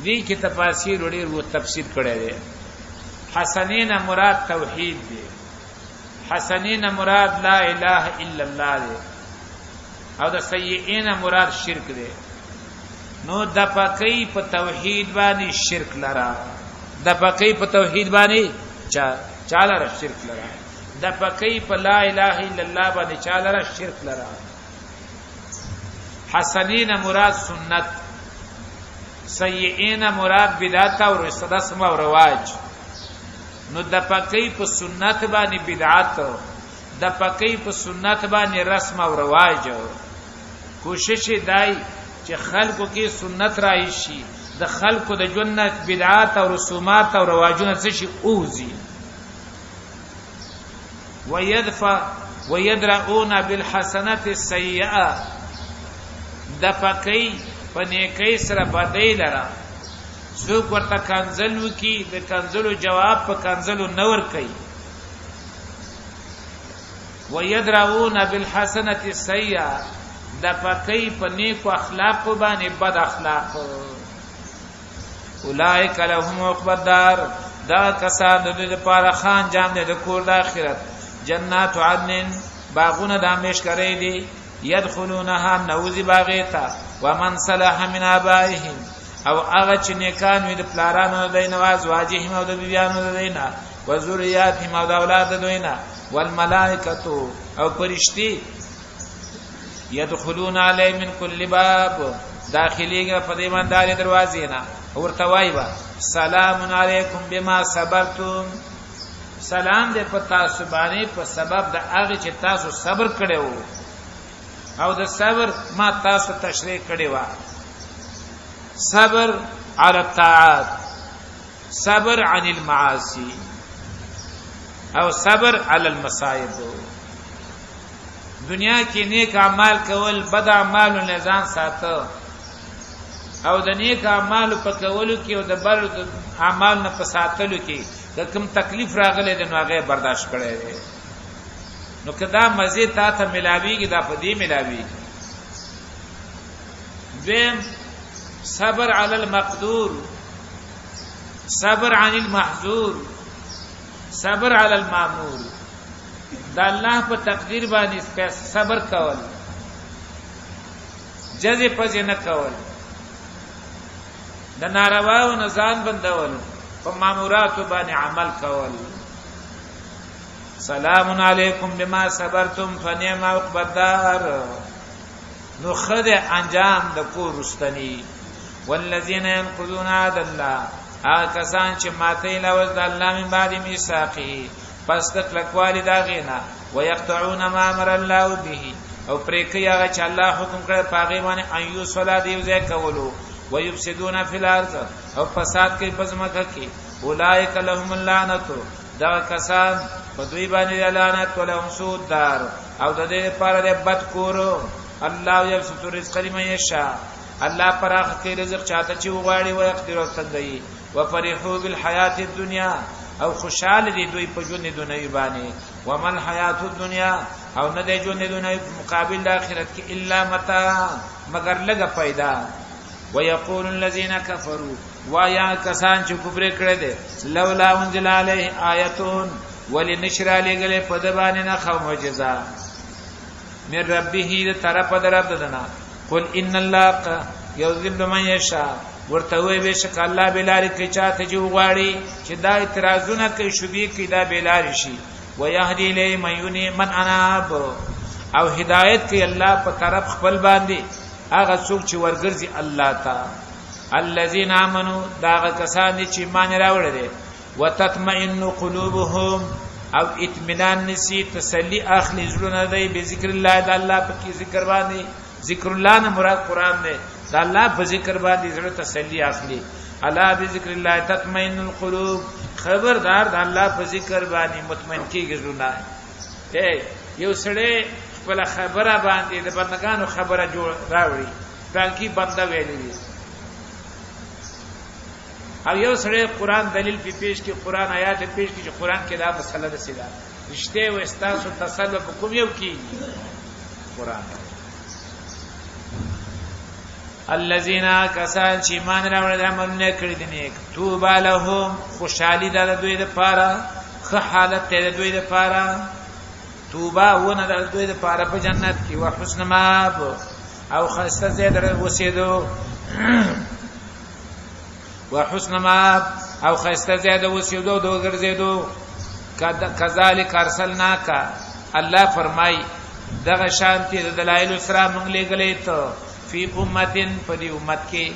[SPEAKER 1] دې کې تفاسیر ډېر و تفسیر کړی دی. حسنې نه مراد توحید دی، حسنې نه مراد لا اله الا الله دی، او د سیئې نه مراد شرک دی. نو د پکې په توحید باندې شرک لرا، د پکې په توحید باندې چا چا لرا شرک لرا، د پکې په لا اله الا الله باندې چا لرا شرک لرا. حسنین مراد سنت، سیئین مراد بدعت او رسم او رواج. نو د پکې په سنت باندې بدعت، د پکې په سنت باندې رسم او رواج. کوشش دای چې خلکو کې سنت راشي، د خلکو د ژوند بدعات او رسومات او رواجونه څه شي اوزي. ويدفع ويدرؤون بالحسنه السيئه، د پکې په نیکۍ سره بدی لره. څوک ورته کنزل وکي، د کنزلو جواب په کنزلو نور کوي. ويدرؤون بالحسنه السيئه، د پکې په نیکو اخلاق باندې بد اخلاق. اولائک لهم عقبی الدار، دا کسان د دوی لپاره خان جام دی د کور د آخرت. جنات عدن، باغونه د همیش کرے دي، يدخلونها نوذي باغې ته، ومن صلح من آبائهم او هغه چې نیکان وي د پلارانو د دوی نه، ازواجهم او د بیبیانو د دوی نه، وذریاتهم او د اولاد د دوی نه، والملائکة او پرشتي، يدخلون علی من كل باب، داخليږي په دې باندې دروازې نه، ورته وایي با سلام علیکم بما صبرتم، سلام دې په تاسو باندې په سبب د هغه چې تاسو صبر کړو. او د صبر ما تاسو تشریح کړی و، صبر علی الطاعات، صبر عن المعاصی، او صبر علی المصائب. دنیا کې نیک اعمال کول، بد اعمالو نه ځان ساته، او د نیک اعمالو په کولو کې او د بد اعمالو نه په ساتلو کې که کوم تکلیف راغلی دی نو هغه برداشت کړی دی. نو که دا مزه تا ته ملاویږي، دا په دې ملاویږي. دویم، صبر علی المقدور، صبر عن المحظور، صبر علی المامور. دا الله په تقدیر باندې صبر کول، جزې پزې نه کول، د نارواو نه ځان بندول، په ماموراتو باندې عمل کول. سلام علیکم بما صبرتم فنعم عقبى الدار، نو خد انجام د کور رستنی. والذین ينقضون عهد الله، هغه کسان چې ماته لوز د الله، من بعد میثاقه پس د کلکوالي دا غینا، ويقطعون ما امر الله به او پرې کوي هغه چې الله حکم کړی پاغه باندې، ان یوصلا دی ځای کولو، ويفسدون فی الارض او فساد کوي په ځمکه کې، اولئک لهم اللعنت، دا کسان په دوی باندې لعنت، ولهم سوء الدار او د دې لپاره د بد کور. الله یبسط الرزق لمن یشاء، الله پراخ کوي رزق چاته چې وغواړي، او يقدر او تنګي. وفرحوا بالحیات الدنیا او خوشاله دي دوی په ژوند دنیوي باندې، وما الحیات الدنیا او نه د ژوند دنیوي په مقابل د آخرت کې الا متاع مگر لږه پیدا. ويقول الذين كفروا، وایا کسان چې کفر کړی دي، لولا انزل عليه آیتون، ولی نشر علی گله په د باندې نه خو معجزه، من ربه د طرف د رب دنا. قل ان الله یذل من یشاء، ورته وی بشک الله بلاری کې چاته چې وغواړي، چې دا اعتراضونه کوي، شوبې کوي، دا بلاری شي. ويهدي الیه من ینی من اناب، او هدایت کوي الله په طرف خپل باندې هغه څوک چې ورګرځي الله ته. الذين امنوا، دا کسان دي چې ایمان راوړل دي، وتطمئن قلوبهم او اطمینان نسی، تسلی اخلي زړونه دی، بذکر الله د الله په کې ذکر باندې. ذکر الله نه مراد قران دی، د الله په ذکر باندې زړه تسلی اخلي. الا بذکر الله تطمئن القلوب، خبردار، د الله په ذکر باندې مطمئن کیږي زړونه. اے یو سړی خپل خپل خبره باندې د بندگانو خبره جوړ راوړي، پلانکی بنده ویلي دي. او یو سړی قرآن دلیل پی پیش کی، قرآن آیات پیش کی چې قرآن کې دا مسله ده، سیدا رښتیا و استاسو تسلط په کوم یو کیږي قرآن. الذين کسان چې ایمان راوړل، عملونه کړی دي نیک، توبه لهم، خوشحالي ده د دوی لپاره، ښه حالت ده د دوی لپاره، توبه ونه ده د دوی لپاره په جنت کې، او حسن مآب، او خسته ځای در وسیدو، و حسن مآب، او خسته ځای د وسیدو د وګرځیدو. کذالک ارسلناک، الله فرمای دغه شانتی د دلایل سره مونږ لګلې ته، فی امتن، په دې امت کې،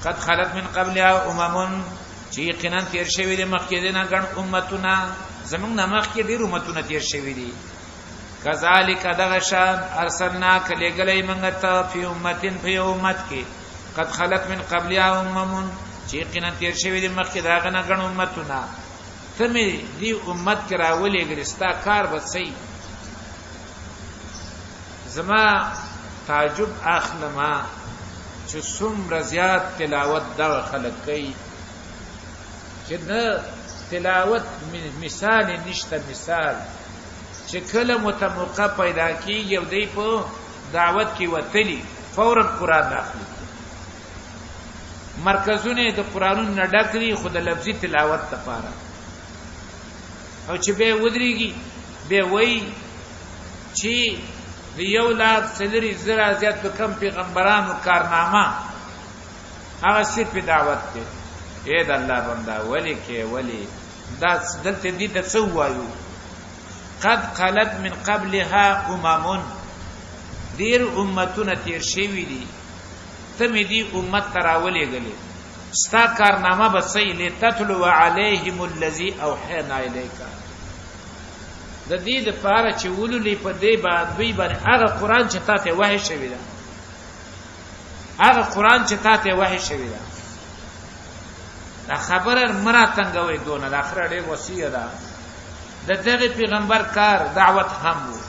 [SPEAKER 1] قد خلت من قبلها اممن، چې یقینا تیر شوی دي مخکې دي نه ګڼ امتونه، زمونږ نه مخکې ډیر امتونه تیر شوی دي. کذالک، دغه شان، ارسلناک، لګلې مونږ ته، فی امتن، په یو امت کې، قد خلت من قبلها اممن، چې یقینا تیر شوی دي مخکې داغه نه ګڼ امتونه، ته مې دې امت کې راولېږلې، ستا کار به څه؟ زما تعجب اخلمه چې څومره زیات تلاوت دغه خلک کوي چې نه تلاوت مثال نشته. مثال چې کله متموقع پیدا کیږي او دی په دعوت کې وتلی، فورا قرآن اخلي. مرکزونه د قرآنونو نه ډک دي، خو د لفظي تلاوت لپاره، او چې به ودرېږي به وایي چې د 1,40,000 زیات کم پیغمبرانو کارنامه هغه صرف دعوت دی. اے د الله بندا، ولی کې ولی دا دلته دې ته څه وایو؟ قد خلت من قبلها اممون، ډیر امتونه تیر شوي دي، ته مې دې امت ته راولېږلې، ستا کارنامه به څه؟ لتتلو علیهم الذی اوحینا الیک، د دې لپاره چې ولولې په دې باندې باندې هغه قرآن چې تا ته وحی شوی ده، هغه قرآن چې تا ته وحی شوی ده. دا خبره مرا تنګوي دونه، د اخره ډېر وسیع ده. د دغه پیغمبر کار دعوت هم وو،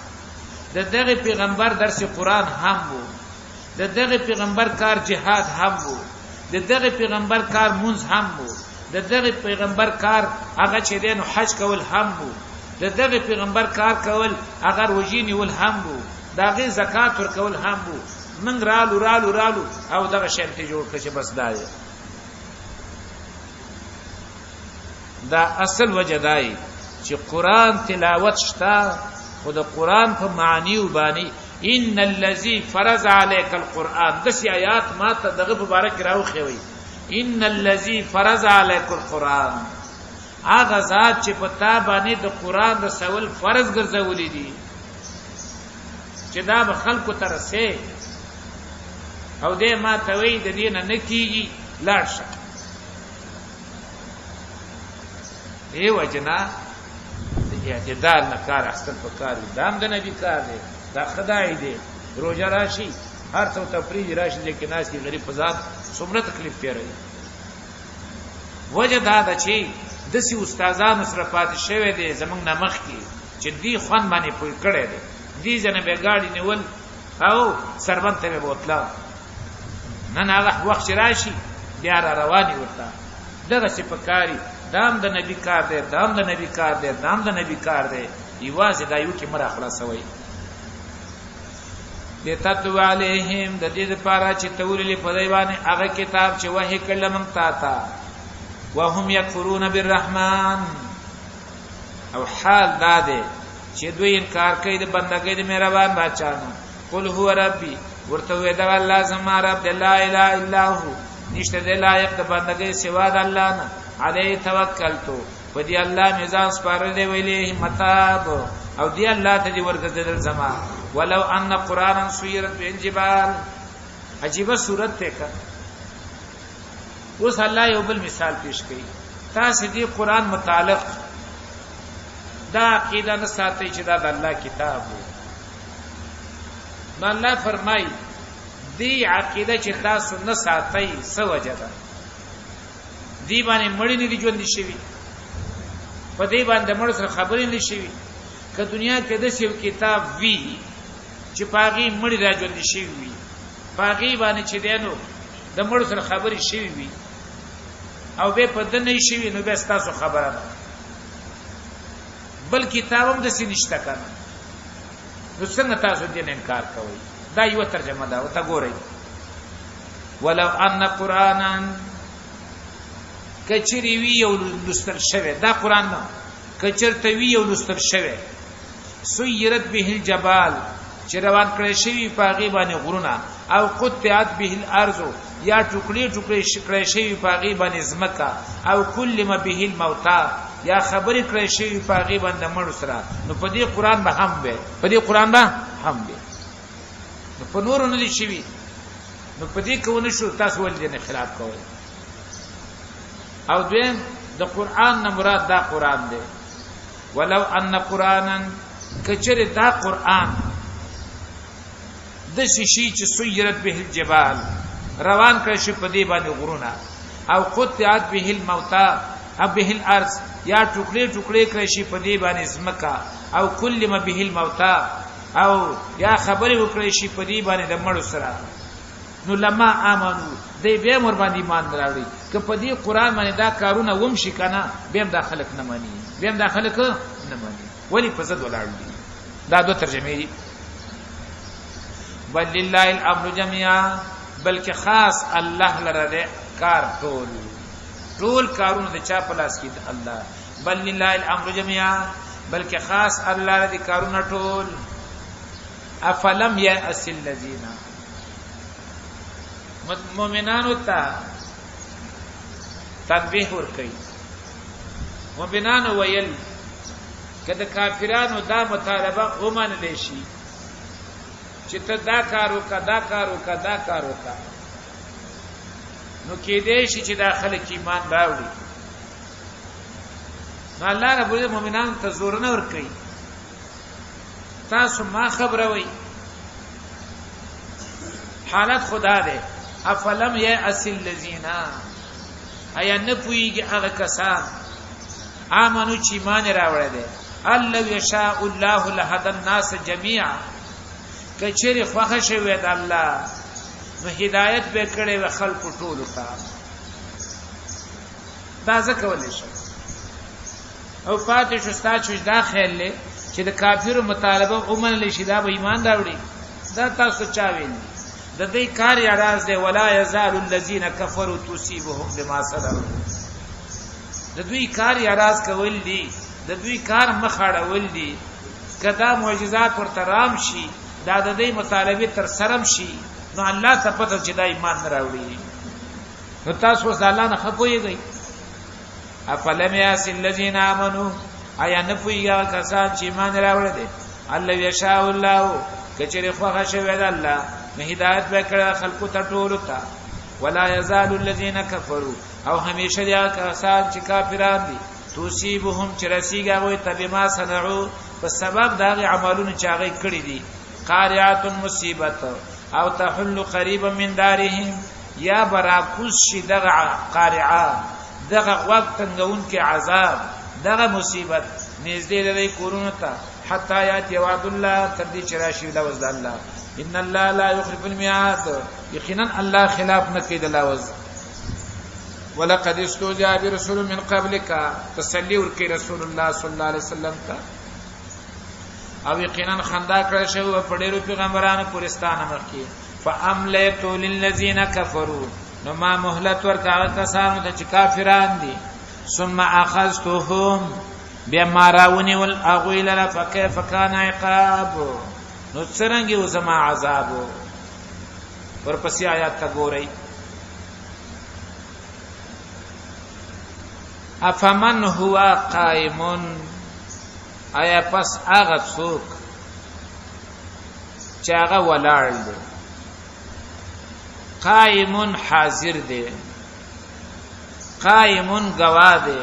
[SPEAKER 1] د دغه پیغمبر درس قرآن هم وو، د دغه پیغمبر کار جهاد هم وو، د دغه پیغمبر کار مونځ هم وو، د دغه پیغمبر کار هغه چې دی نو حج کول هم وو، د دغه پیغمبر کار کول هغه روژې نیول هم وو، د هغې زکات ورکول هم وو. موږ رالو رالو رالو او دغه شی ته جوړ کړ چې بس دا دی. دا اصل وجه دای چې قرآن تلاوت شته، خو د قرآن په معنی باندې ان الذي فرض عليك القرآن، دسی آیات ما ته دغه مبارک راوخوي. ان الذي فرض عليك القرآن، هغه ذات چې په تا باندې د قرآن رسول فرض ګرځولې دي چې دا به خلکو ته رسې، او دې ما ته وی د دې نه کیږي، لاړ شه. دی وجنا د اعتدال نه کار اخستل پکار دي. دام د نبی کار دی، دا خدای دی. روزه راشي، هر څو تفریح راشي، چې ناس کی غریب فزاد څومره تکلیف تیروي. وجه دا ده چې دسی استادانو سره پاتې شوی دی زمونږ نه مخکې چې دی خوند باندې پوی کړی دی. دی ځنه به ګاډي نیول او سربند ته به بوتله. نن هغه وخت چې راشي بیا را رواني ورته دغه څه پکاري. دام د نبی کار دی، دام د نبی کار دی، دام د نبی کار دی. یوازې دا یو کې مره خلاصوي. لتتلو علیهم، د دې لپاره چې تولې په دی باندې هغه کتاب چې وحی کړل موږ تا ته، وهم یکفرون بالرحمن، او حال دا دی چې دوی انکار کوي د بندګۍ د مهربان بادشاہ نه. قل هو ربي، ورته وې دا الله زما رب دی، لا اله الا هو، نشته دی لایق د بندګۍ سوا د الله نه، علیه توکلتو، په دې الله مې ځان سپارلی، ویلې متاب، او دی الله ته دی ورګرځېدل زما. ولو ان قرانا سیرت به الجبال. عجیبه صورت ته کا. اوس الله یو بل مثال پیش کړي. تاسو دې قران متعلق دا عقیده نه ساتئ چې دا د الله کتاب وو. نو الله فرمای دی عقیده چې تاسو نه ساتئ څه وجه ده؟ دی باندې مړی نه دی ژوند شوی، په دې باندې مړ سره خبرې نه شوی. که دنیا کې د یو کتاب وی چې پاغي مړي را ژوند شي وي، پاغي باندې چې دینو د مړو سره خبرې شوي وي او به په دنه شي، نو به تاسو خبره ده. بل کتاب هم د سې نشته کنه، نو څنګه تاسو دین انکار کوئ؟ دا یو ترجمه ده، او تا ګورئ. ولو ان قرانا، کچری وی یو لستل شوی دا قران نه، کچرته وی یو لستل شوی، سیرت به الجبال، چې روان کړی شوی پاغي باندې غرونه، او قطعت به الارض، یا ټوکړي ټوکړي شکړی شوی پاغي باندې زمکا، او کلم به الموتى، یا خبرې کړی شوی پاغي باندې مړ سره، نو په دې قران به هم وي، په دې قران به هم وي. نو په نورو نه دي شوی، نو په دې کو نه شو، تاسو ولې نه خلاف کوئ؟ او دویم، د قران نه مراد دا قران دی. ولو ان قرانا، کچره دا قران د شي چې سیرت به الجبال، روان کړی شي په دې باندې غرونه، او قطعت به الموتى او به الارض، یا ټوکړي ټوکړي کړی شي په دې باندې زمکا، او کلم به الموتى، او یا خبرې وکړي شي په دې باندې د مړو سره، نو لما امنو، دی بیا مور باندې ایمان راوړي. که په دې قران باندې دا کارونه وم شي کنه، بیا دا خلک نه مانی، بیا دا خلک نه مانی. ولی په زد ولاړ دي؟ دا دوه ترجمې دي. بل لله الامر جميعا، بلکې خاص الله لره ده کار ټول، ټول کارونه د چا په لاس کې؟ د الله. بل لله الامر جميعا، بلکې خاص الله لره دي کارونه ټول. افلم یأس الذین، مؤمنانو ته تنبیه ور کوي. مؤمنانو ویل کله کافرانو دا مطالبه ومنل شي چې ته دا کار وکړه، دا کار وکړه، دا کار وکړه، نو کې دې شي چې دا خلک ایمان راوړي. نو الله رب العزت مؤمنانو ته زور نه ور کوي، تاسو ما خبروي، حالت خدا ده. افلم یأس الذین، ایا نه پویږي هغه کسان، امنو، چې ایمان راوړی دی، الله یشاء الله لهدى الناس جميعا، کچری خوښه شوی د الله نو هدایت به کړي و خلکو ټولو ته. دا ځکه ولې شو او پاتې شو ستا چې دا خیال لې چې د کافرو مطالبه ومنل شي، دا به ایمان راوړي؟ دا تاسو چا ویل؟ د دې کار یا راز دی. ولا یزال الذین کفروا تصيبهم بما صنعوا، د دوی کار یا راز کول دي، د دوی کار مخاړول دي. کدا معجزات ورته رام شي، دا د دې مطالبه تر سرم شي، نو الله ته پته چې دا ایمان نه راوړي. نو تاسو اوس الله نه خپويږئ؟ افلم یاس الذین آمنو، آیا نه پویږي کسان چې ایمان راوړل دي، الله یشاء الله، کچره خوښه شوی د الله نو هدایت وکړه خلکو ته ټولو ته. ولا یزال الذین کفروا، او همیشه دي کسان چې کافران دي، تصيبهم، چې رسیږي هغوی ته، بما صنعوا، په سبب د هغې عملونو چې هغوی کړي دي، قارعة، مصیبت، او تحل قریبا من دارهم، یا براکوز شي دغه قارعه، دغه غوږ تنګون کې عذاب، دغه مصیبت نږدې لري کورونو ته، حتا یاتی وعد الله، تر دې چې راشي لوز د الله. ان الله لا یخلف الميعاد، یقینا الله خلاف نه کوي د لوز. ولقد استهزئ برسول من قبلک، تسلی ورکړي رسول الله صلی الله علیه وسلم ته، او یقینا خندا کړی شو په ډیرو پیغمبرانو پورستانه مخکې. فاملیت للذین کفروا، نو ما مهلت ورکاوه کسانو ته چې کافران دي، ثم اخذتهم، بیا ما راونیول هغوی لره، فکیف کان عقاب، نو څرنګه و زما عذاب. ورپسې آیات ته ګورئ. افمن هو قائم، آیا پس هغه څوک چې هغه ولاړ دی، قائم حاضر دی، قائم گواه دی،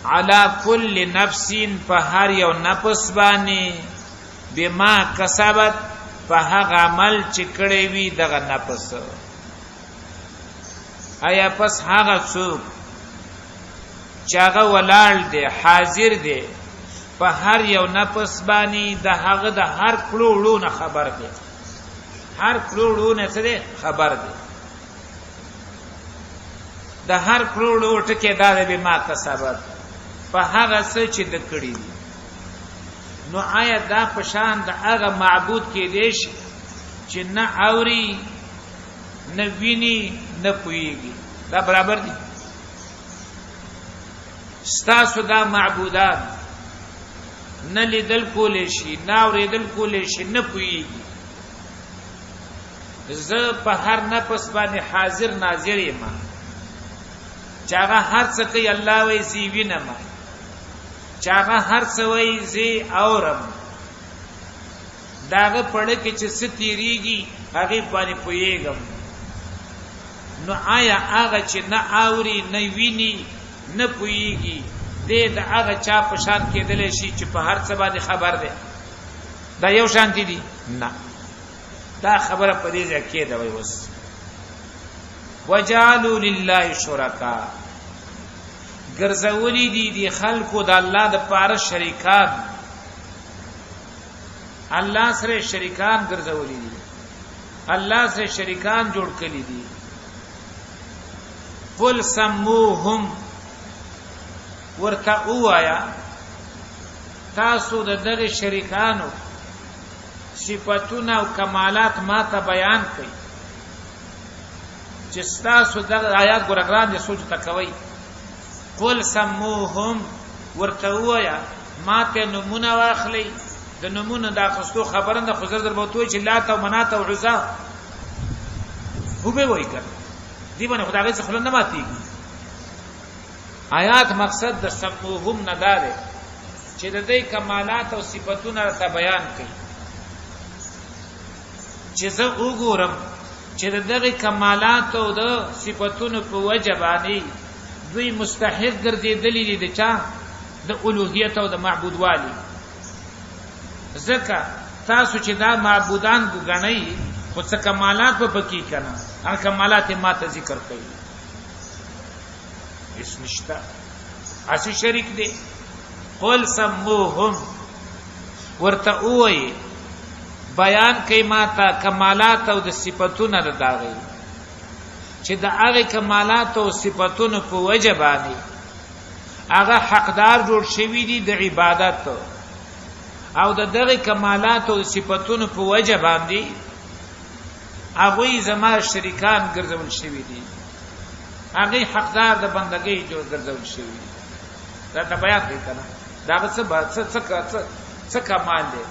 [SPEAKER 1] علا کل نفس، په هر یو نفس باندې، بما کسبت، په هغه عمل چې کړی وي دغه نفس؟ آیا پس هغه څوک چې هغه ولاړ دی، حاضر دی، په په هر یو نفس باندې د هغه د هر کړو وړو نه خبر دی، هر کړو وړو نه څه دی؟ خبر دی. د هر کړو وړو ټکی دا دی، بما کسبت، په هغه څه چې د کړي دي. نو آیا دا پشان د هغه معبود کې دی چې نه اوري، نه ویني، نه پوهیږي؟ دا برابر دي؟ ستاسو دا معبودان نه لیدل کولی شي، نه اورېدل کولی شي، نه پوهیږي. زه په هر نفس باندې حاضر ناظر یم چې هغه هر څه کوي. الله وایي زه وینم، چې هغه هر څه وایي زه اورم، داغه پړه کې چې څه تیریږي هغه باندې پوهیږم. نو آیا هغه چې نه اوري، نه ویني، نه پوهیږي، دې د هغه چا په شان کېدلی شي چې په هر څه باندې خبر دی؟ دا یو شان دي؟ نه. دا خبره په دې ځای کې ده. وای اوس وجعلوا لله شرکا، ګرځولي دي دي خلکو د الله د پاره شریکان. الله سره شریکان ګرځولي دي، الله سره شریکان جوړ کړي دي. قل سموهم، ورته وایا تاسو د دغه شریکانو صفاتونه او کمالات ما ته بیان کړئ چې تاسو دغه آیات ګور ګران دي، سوچ ته کوي. قل سموهم، ورته وایا ما ته نمونه واخلئ. د نمونه د اخستو خبره نه، خو زر در بوتوي چې لات او منات او عزا هو به وای کړ دی باندې خدای څخه خلن نه ماتيږي. آیات مقصد د سموهم نه دا دی چې د دې کمالات او صفاتونه راته بیان کړي چې زه وګورم چې د دغه کمالات او د صفاتونو په وجه باندې دوی مستحق ګرځېدلي دي د چا؟ د الوهیت او د معبودوالي. ځکه تاسو چې دا معبودان ګڼئ خو څه کمالات به پکې کنه، هغه کمالات ما ته ذکر کوي. هیڅ نشته، اسی شریک دی. قل سموهم، ورته وای بیان کوي ما ته کمالات او د صفاتونه د داغي چې د هغه کمالات او صفاتونو په وجه باندې هغه حقدار جوړ شوی دي د عبادت، او د دغه کمالات او صفاتونو په وجه باندې هغه زما شریکان ګرځول شوی دي، هغه حقدار د بندګۍ جوړ ګرځول شوی دي. دا ته بیان کوي کنه، دا څه څه څه څه کمال دی؟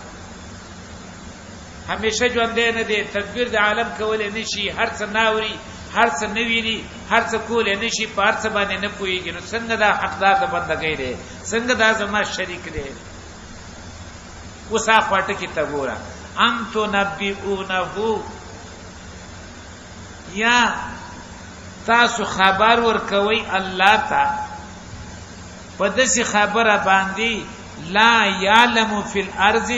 [SPEAKER 1] همیشه ژوند نه دی، تدبیر د عالم کولای نشي، هر څه ناوري، هر څه نه ویني، هر څه کولای نشي، په هر څه باندې نه پوهیږي. نو څنګه دا حقدار د بندګۍ دی؟ څنګه دا زما شریک دی؟ اوس اخوا ټکي ته ګوره، ام تنبئونه، یا تاسو خبر ورکوي الله ته په داسې خبره باندې لا يعلم فی الارض،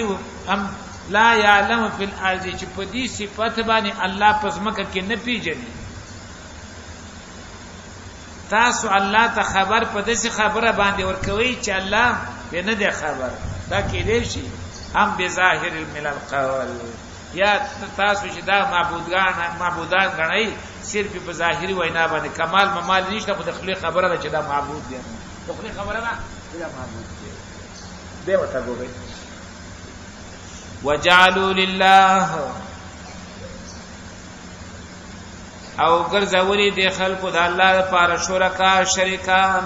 [SPEAKER 1] ام لا يعلم فی الارض، چې په دې صفت باندې الله پس مکه کې نه پیژني؟ تاسو الله ته خبر په داسې خبره باندې ورکوي چې الله به نه دی خبر، دا کېدای شي؟ هم بظاهر من القول، یا تاسو چې دا معبودان غنئ صرف په ظاهري وینا باندې، کمال ممال نشته، خو د خپل خبره ده چې دا معبود دی، د خپل خبره ده چې دا معبود دی. به وته ګورئ، وجعلوا لله، او ګرځولې د خلکو د الله لپاره شرکا، شریکان.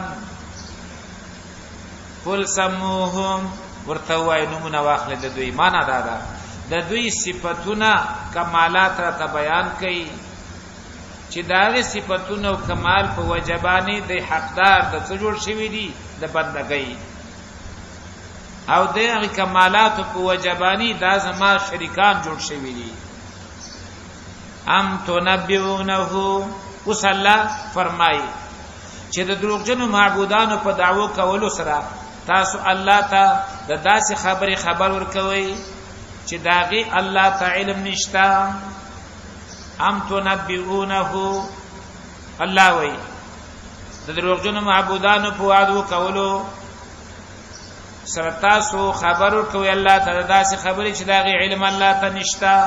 [SPEAKER 1] قل سموهم، ورته وای نمونه واخله د دوی. معنا دا ده، د دوی صفاتونه کمالات را ته بیان کړي چې داغه صفاتونه او کمال په وجبانی د حقدار د څه جوړ شوی دي؟ د بندګۍ، او د هغه کمالات په وجبانی دا زما شریکان جوړ شوی دي. ام تنبئونه، اوس الله فرمایي چې د دروغجنو معبودانو په دعوو کولو سره تاسو الله ته د داسې خبرې خبر ورکوي چې داغي الله ته علم نشتا. ام تنبئونه، الله وایي د دروغجنو معبودانو په وعدو کولو سره تاسو خبر ورکوي الله تعالی داسې خبرې چې دا غي علم الله ته نشتا،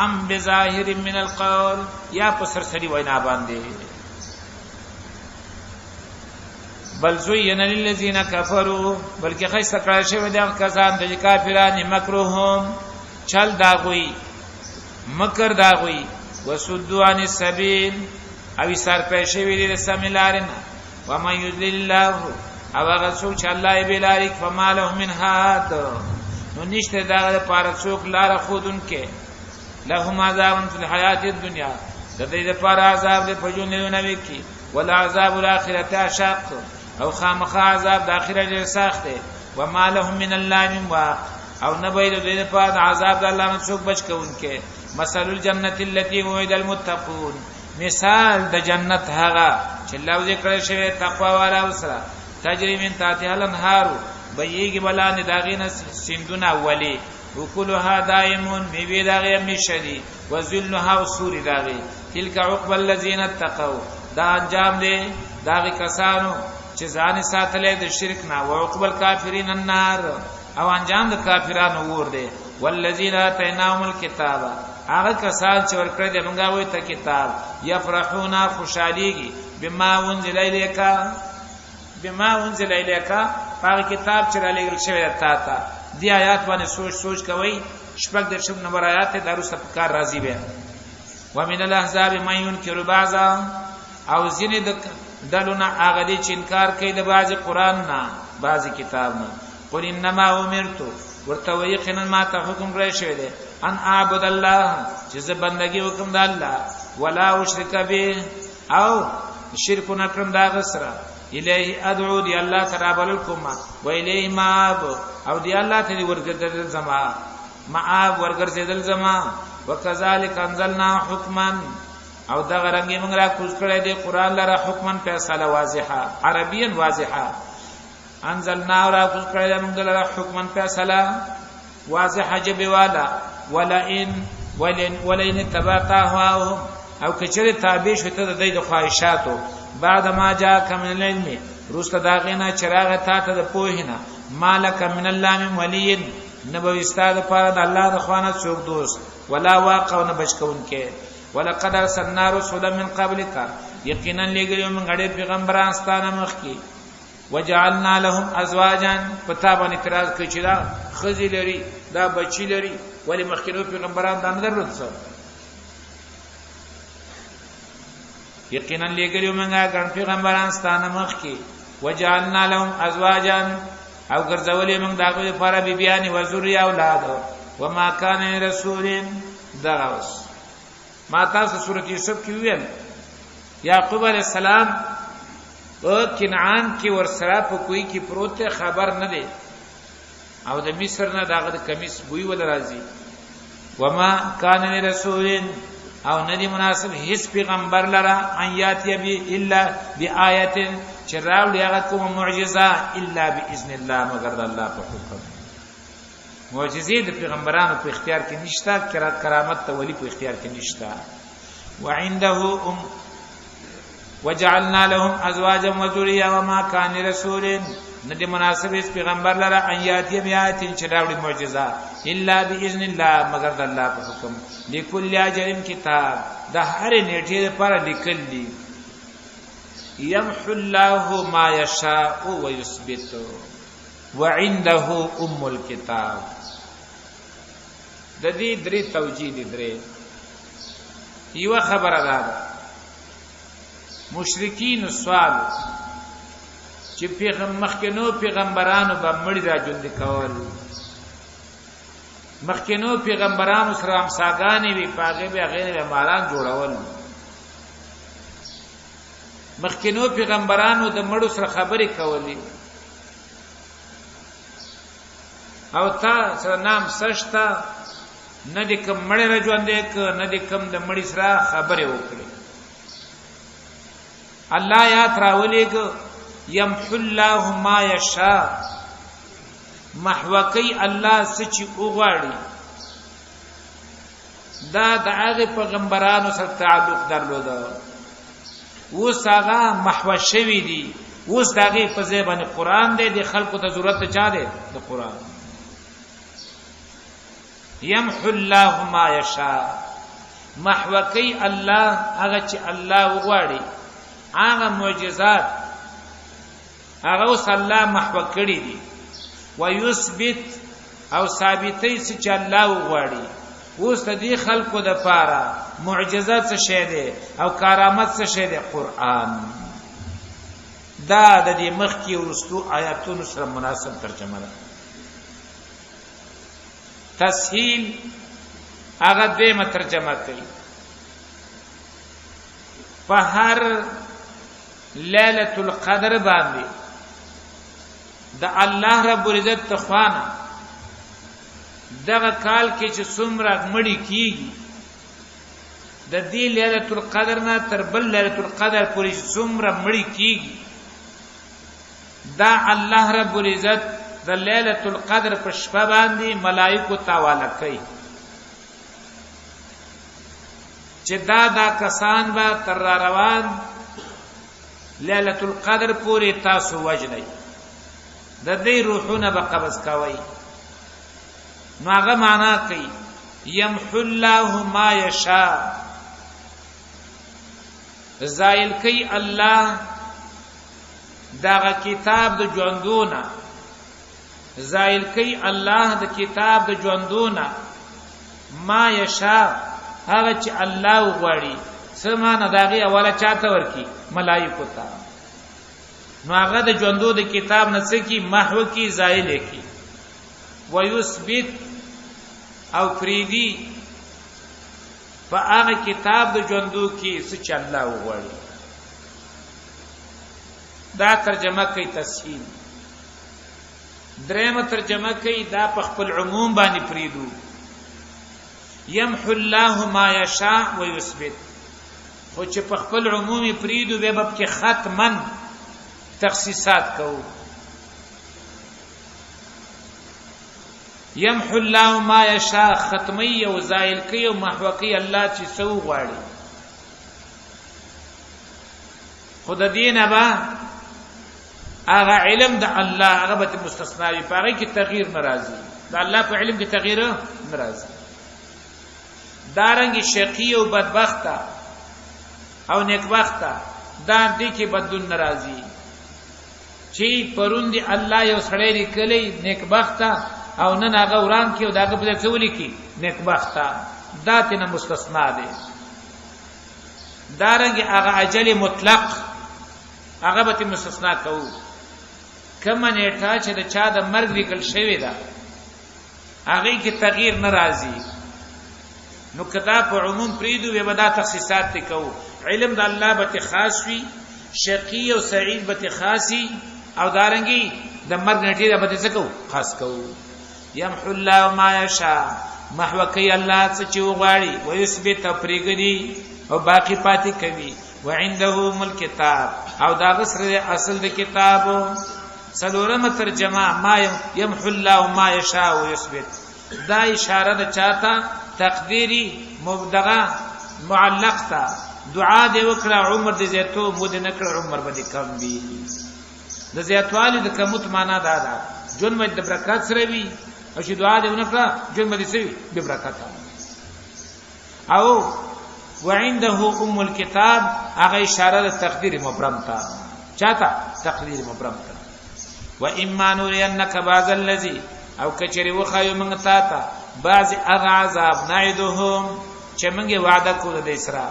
[SPEAKER 1] ام بظاهر من القول، یا په سرسری وینا باندې. بل زین للذین کفروا، بلکې خیسته کړی شوی د کسان د کافرانو مکرهم، چل داغوي، مکر داغوي، وسدوا عن السبیل، او سر پېښې وی دي سمې لارې نه. ومن یضلل الله، او هغه څوک چې الله یې بلاري، فما له من هاد، نو نشته دا لپاره څوک لار خودونکې. لهم عذاب فی الحیات الدنیا، د دې لپاره عذاب دی په ژوند دنیوي کې، ولا عذاب الاخرته اشق، او خامخا عذاب د اخرت ډېر سخت دی. وما لهم من الله من واق، او نه به د دې لپاره د عذاب د الله نه څوک بچ کوونکې. مثل الجنت التي وعد المتقون، مثال د جنت هغه چې لوز کړی شوی تقوا والا وسره، تجری من تحتها الانهار، بهیږي بلاندې د هغې نه سیندونه، ولی وکلها دائمون، میوې د هغې همیشه دي، وظلها، او سوري د هغې. تلک عقبی الذین اتقوا، دا انجام دی د هغې کسانو چې ځان یې ساتلی د شرک نه، وعقبی الکافرین النار، او انجام د کافرانو ور دی. والذین آتیناهم الکتاب، هغه کسان چې ورکړی دی موږ هغوی ته کتاب، یفرحون، خوشحالیږي، بما انزل الیک، بما انزل الیک، هغه کتاب چې را لېږل شوی دی تا ته. دې آیات باندې سوچ سوچ کوئ، 36 نمبر آیات دی، دا وروسته په کار راځي بیا. ومن الاحزاب من ينکر بعضا، او ځینې د ډلو نه هغه دي چې انکار کوي د بعضې قرآن نه، بعضې کتاب نه. قل انما امرت، ورته وایي یقینا ما ته حکم کړی شوی دی، ان اعبد الله، چې زه بندگی وکړم د الله، ولا اشرک به، او شرک نه کړم د هغه سره. الیه ادعو، دی الله ته رابلل کوم، و الیه مآب، او دی الله ته دی ورګرځېدل زما، مآب ورګرځېدل زما. وکذالک انزلنا حکما، او دغه رنګ موږ را کوز کړی دی قرآن لره حکما، فیصله واضحه، عربیا واضحه. انزلنا، را کوز کړی دی موږ لره حکما، فیصله واضحه جبه والا. ولئن ولئن ولئن تبعت اهواهم، او کچره تابع شو ته د دې د خواهشاتو، بعد ما جاءک من العلم، روسته دا غینا چراغ تا ته د پوهنه، مالک من الله من ولی، نبوي استاد پاره د الله د خوانه څوک دوست، ولا واقع، نه بچ کونکې. ولقد ارسلنا رسلا من قبلک، یقینا لګیو موږ ډېر پیغمبران ستانه مخکي، وجعلنا لهم ازواجا. پتا باندې اعتراض کوي چې دا خزي لري، دا بچی لري، ولی مخکینو پیغمبران دا نه درلود څه؟ یقینا لګیو موږ ګڼ پیغمبران ستانه مخکي، وجعلنا لهم ازواجا، او ګرځولې موږ دغه لپاره بیبیانی، وزوري اولاد. وما کان رسول. دغه اوس ما تاسو سورۃ یوسف کې ویل، یعقوب علی السلام په کنعان کې ورسره په کوی کې پروت، خبر نه دی، او د مصر نه داغه د کمیس بوی ول راځي. وما کان لرسول، او ندی مناسب هیڅ پیغمبر لره، ان یاتی بی الا بیاات، چې راوړي هغه کوم معجزه، الا باذن الله، مگر د الله په حکم. معجزې د پیغمبرانو په اختیار کې نشته، کرامت ته ولی په اختیار کې نشته. وعنده ام وجعلنا لهم ازواجا وذريا، وما كان لرسول، ندی مناسب اس پیغمبر لره، ان یاتی بیات، چې راوړي معجزه، الا باذن الله، مگر د الله په حکم. لکل اجل کتاب، د هر نیټه لپاره لیکل دي. يمحو الله ما يشاء ويثبت، وعنده ام الكتاب. د دې درې توجیه دي، درې. یو خبره ده، مشرکین سوال چې پیغمبر مخکنو پیغمبرانو به مړي را ژوند کول، مخکنو پیغمبرانو سره امساګانې وی، پاغه به غیر به ماران جوړول، مخکنو پیغمبرانو د مړو سره خبرې کولې، او تا سره نام سشتا نه د کم مړی را ژوندې ک، نه د کم د مړي سره خبرې وکړي. الله یاد راولېګ، یمحو الله ما یشاء، محوکی الله سچ وغواړي. دا د هغه پیغمبرانو سره تعلق درلود، اوس هغه محو شوی دي. اوس د هغې په ځای باندې قرآن دی، د خلکو ته ضرورت چا دی؟ د قرآن. یمحو الله ما یشاء، محو کوي الله هغه چې الله وغواړي، هغه معجزات هغه اوس الله محو کړی دي. ويثبت او ثابتې څه چې الله وغواړي. اوس د دې خلکو د پاره معجزه څه شی دی او کرامت څه شی دی؟ قرآن. دا د دې مخکې وروستو آیاتونو سره مناسب ترجمه ده. تسهیل هغه دیمه ترجمه کوي. په هر لیلة القدر باندې د الله رب العزت تخوانه دغه کال کې چې څومره مړی کیږي، د دې لیلة القدر نه تر بل لیلة القدر پورې څومره مړی کیږي، دا الله رب العزت د لیلة القدر په شپه باندې ملائکو ته حواله کوي چې دا دا کسان به تر را روان لیلة القدر پورې تاسو وژنئ، د دې روحونه به قبض کوئ. نو هغه معنا کوي یمحو الله ما یشاء، زائل کوي الله دغه کتاب د ژوندونه، زائل کوي الله د کتاب د ژوندونه ما یشاء، هغه چې الله وغواړي. څه معنا؟ د هغې اوله چاته ورکي؟ ملایکو ته. نو هغه د ژوندو د کتاب نه څه کی؟ محو کی، زائل کی. ویثبت او پریدي په هغه کتاب د ژوندو کې څه چې الله وغواړي. دا ترجمه کوي تسهیل. درېمه ترجمه کوي دا په خپل عموم باندې پریدو، یمحو الله ما یشاء ویثبت. خو چې په خپل عمومي پریدو به په ختمن تخصیصات کوو. یمحو الله ما یشاء، ختمی او زائل کوي او محو کوي الله چې څه وغواړي. خو د دینه به هغه علم د الله هغه به مستثنا وي، په هغه کې تغییر ناراضي، د الله په علم کې تغییر ناراضي. دارنګ شقی او بدبخته او نیکبخته دا دې کې بدلون ناراضي. چې پرون دی الله یو سړی لیکلی نیکبخته او نن هغه وران کې او داغه په څه ولیکي نیکبخته، دا تنه مستثنا دی. دارنګ هغه اجل مطلق هغه به مستثنا کوو. کومه نیټه چې د چا د مرګ لیکل شوې ده هغه کې تغییر ناراضي. نو کدا په عموم پریدو به دا تخصیصات ته کوو. علم د الله به خاص وي، شقی او سعید به خاصي، او دارنګي د مرګ نیټه به څه کوو؟ خاص کوو. یمحو الله ما یشاء، محو کوي الله څه چې وغواړي، ويثبت پریګدي او باقی پاتې کوي. وعنده ام الكتاب، او دا غسر اصل د کتاب. څلورمه ترجمه ما یمحو الله ما یشاء ويثبت، دا اشاره د چاته؟ تقدیری مبدغه معلق تا. دعا دی وکړه عمر دې زیاتو، مو دې نکړه عمر به دې کم وي. د زیاتوالي د کموت معنا دا ده ژوند به د برکت سره وي، او چې دعا دې ونکړه ژوند به دې څه وي؟ بې برکته. او وعنده ام الكتاب هغه اشاره د تقدیر مبرم ته، چاته؟ تقدیر مبرم ته. و اما نورینک بعض الذی، او کچری وخایو موږ تا ته بعض هغه عذاب نعدهم چې موږ وعده کو د اسرا،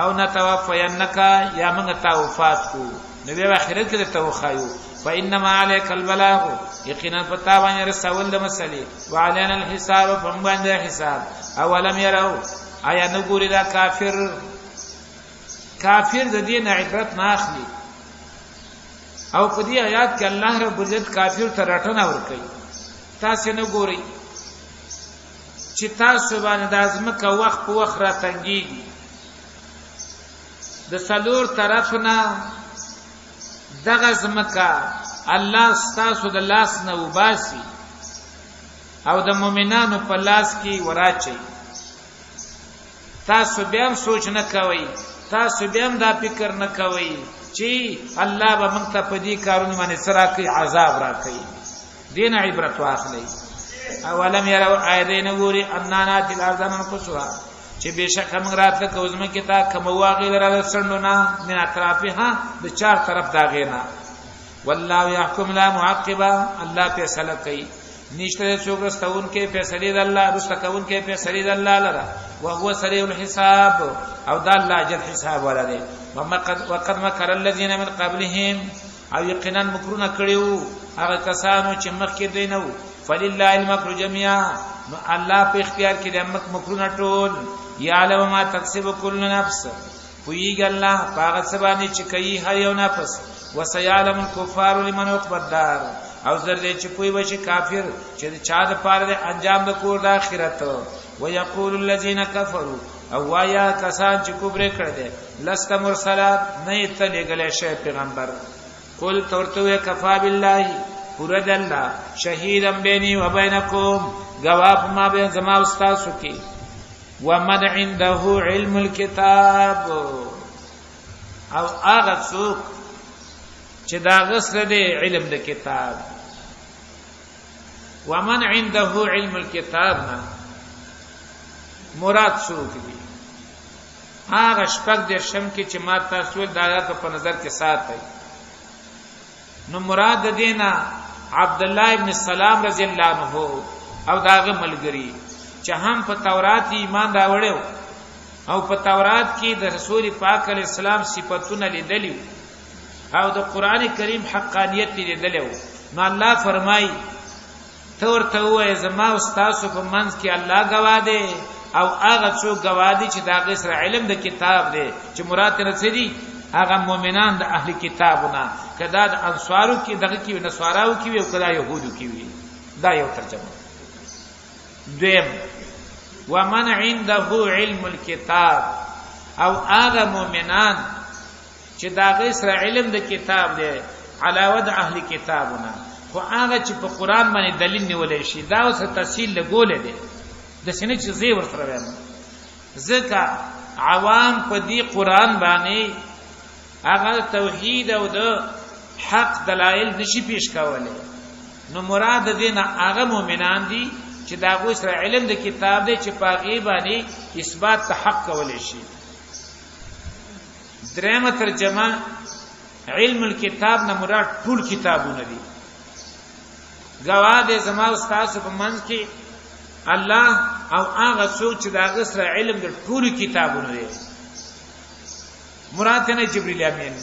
[SPEAKER 1] او نتوفینک یا موږ تا وفات کو، نو بیا اخرت کې ته وخایو. فانما عليك البلاغ، یقینا پتا باندې رسول د مسلې، وعلينا الحساب، فهم باندې حساب. اولم يروا، آیا نو ګوري دا کافر؟ کافر د دین عبرت نه اخلي. او په دې آیات کې الله رب العزت کافر ته رټنه ورکوي، تاسو نه ګورئ چې تاسو باندې د ازمکه وخت په وخت را تنګیږي، د څلور طرف نه دغه ځمکه الله ستاسو د لاس نه وباسي او د مؤمنانو په لاس کې وراچي، تاسو بیا هم سوچ نه کوئ، تاسو بیا هم دا فکر نه کوئ چې الله به موږ ته په دې کارونو باندې څه راکوي؟ عذاب راکوي. دین عبرت واخلئ. اولم يروا، آیا دې نه ګوري، اننا ناتي الارض ننقصها، چې بشک موږ راتله کوو ځمکې ته، کمو هغې لره د څنډو نه، من اطرافها، د چار طرف د هغې نه. والله يحكم لا معقب، الله فیصله کوي، نشته څوک رستون کې فیصله د الله، رسته کون کې فیصله د الله لره. وهو سریع الحساب، او دا الله جل حساب ولا دی. وقد مكر الذين من قبلهم، او یقینا مکرونه کړیو هغه کسانو چې مخکې دوی نه وو. فلله المکر جميعا، نو الله په اختیار کې د مکرونه ټول. یعلم ما تکسب كل نفس، پوهیږي الله په هغه څه باندې چې کوي هر یو نفس. وسيعلم الكفار لمن عقبى الدار، او زر دې چې پوی بشي کافر چې چا د پاره د انجام د کور د آخرت. ويقول الذين كفروا، او وایا کسان چې کفر کړ دي، لست مرسلا، نه ته لګلې شی پیغمبر. قل، تورته، کفا بالله، پورا د الله، شهیدا بیني و بینکم، گواه ما بین زما او تاسو کې. ومن عنده علم الكتاب، او هغه څوک چې دا غسر دی علم د کتاب. ومن عنده علم الكتاب نه مراد څوک دی؟ هغه 36 کې چې ما تاسو د آیات په نظر کې ساتئ، نو مراد دینا عبد الله ابن سلام رضی الله عنه او داغه ملګری چې هم په تورات ایمان راوړیو او په تورات کې د رسول پاک علی السلام صفاتونه لیدلی او د قران کریم حقانیت لیدلی. نو الله فرمای، ته ورته ووایه، زما او ستاسو په منځ کې الله ګواه دی او هغه څوک ګواه دی چې د هغې سره علم د کتاب دی، چې مراد ترې څه دي؟ هغه مؤمنان د اهل کتابونه، که دا د انصارو کې دغه کې وي، نصاراو کې وي، او که دا یهودو کې وي. دا یو ترجمه. دویم، ومن عنده علم الكتاب، او هغه مؤمنان چې دا غي سره علم د کتاب دی، علاوه د اهل کتابونه، خو هغه چې په قران باندې دلیل نیولای شي، دا اوس تفصیل لګول دی د سینې چې زی ور سره وایم، ځکه عوام په دې قران باندې هغه توحید او د حق دلایل نشي پیش کولای. نو مراد دینه هغه مؤمنان دي چې دا غوښ سره علم د کتاب دی چې پاغي باندې اثبات ته حق کولای شي. درېمه ترجمه، علم الكتاب نه مراد ټول کتابونه دي. گواه دې زما او تاسو په منځ کې الله او هغه څوک چې دا سره علم د ټولو کتابونو دی. مراد نه جبرئیل امین.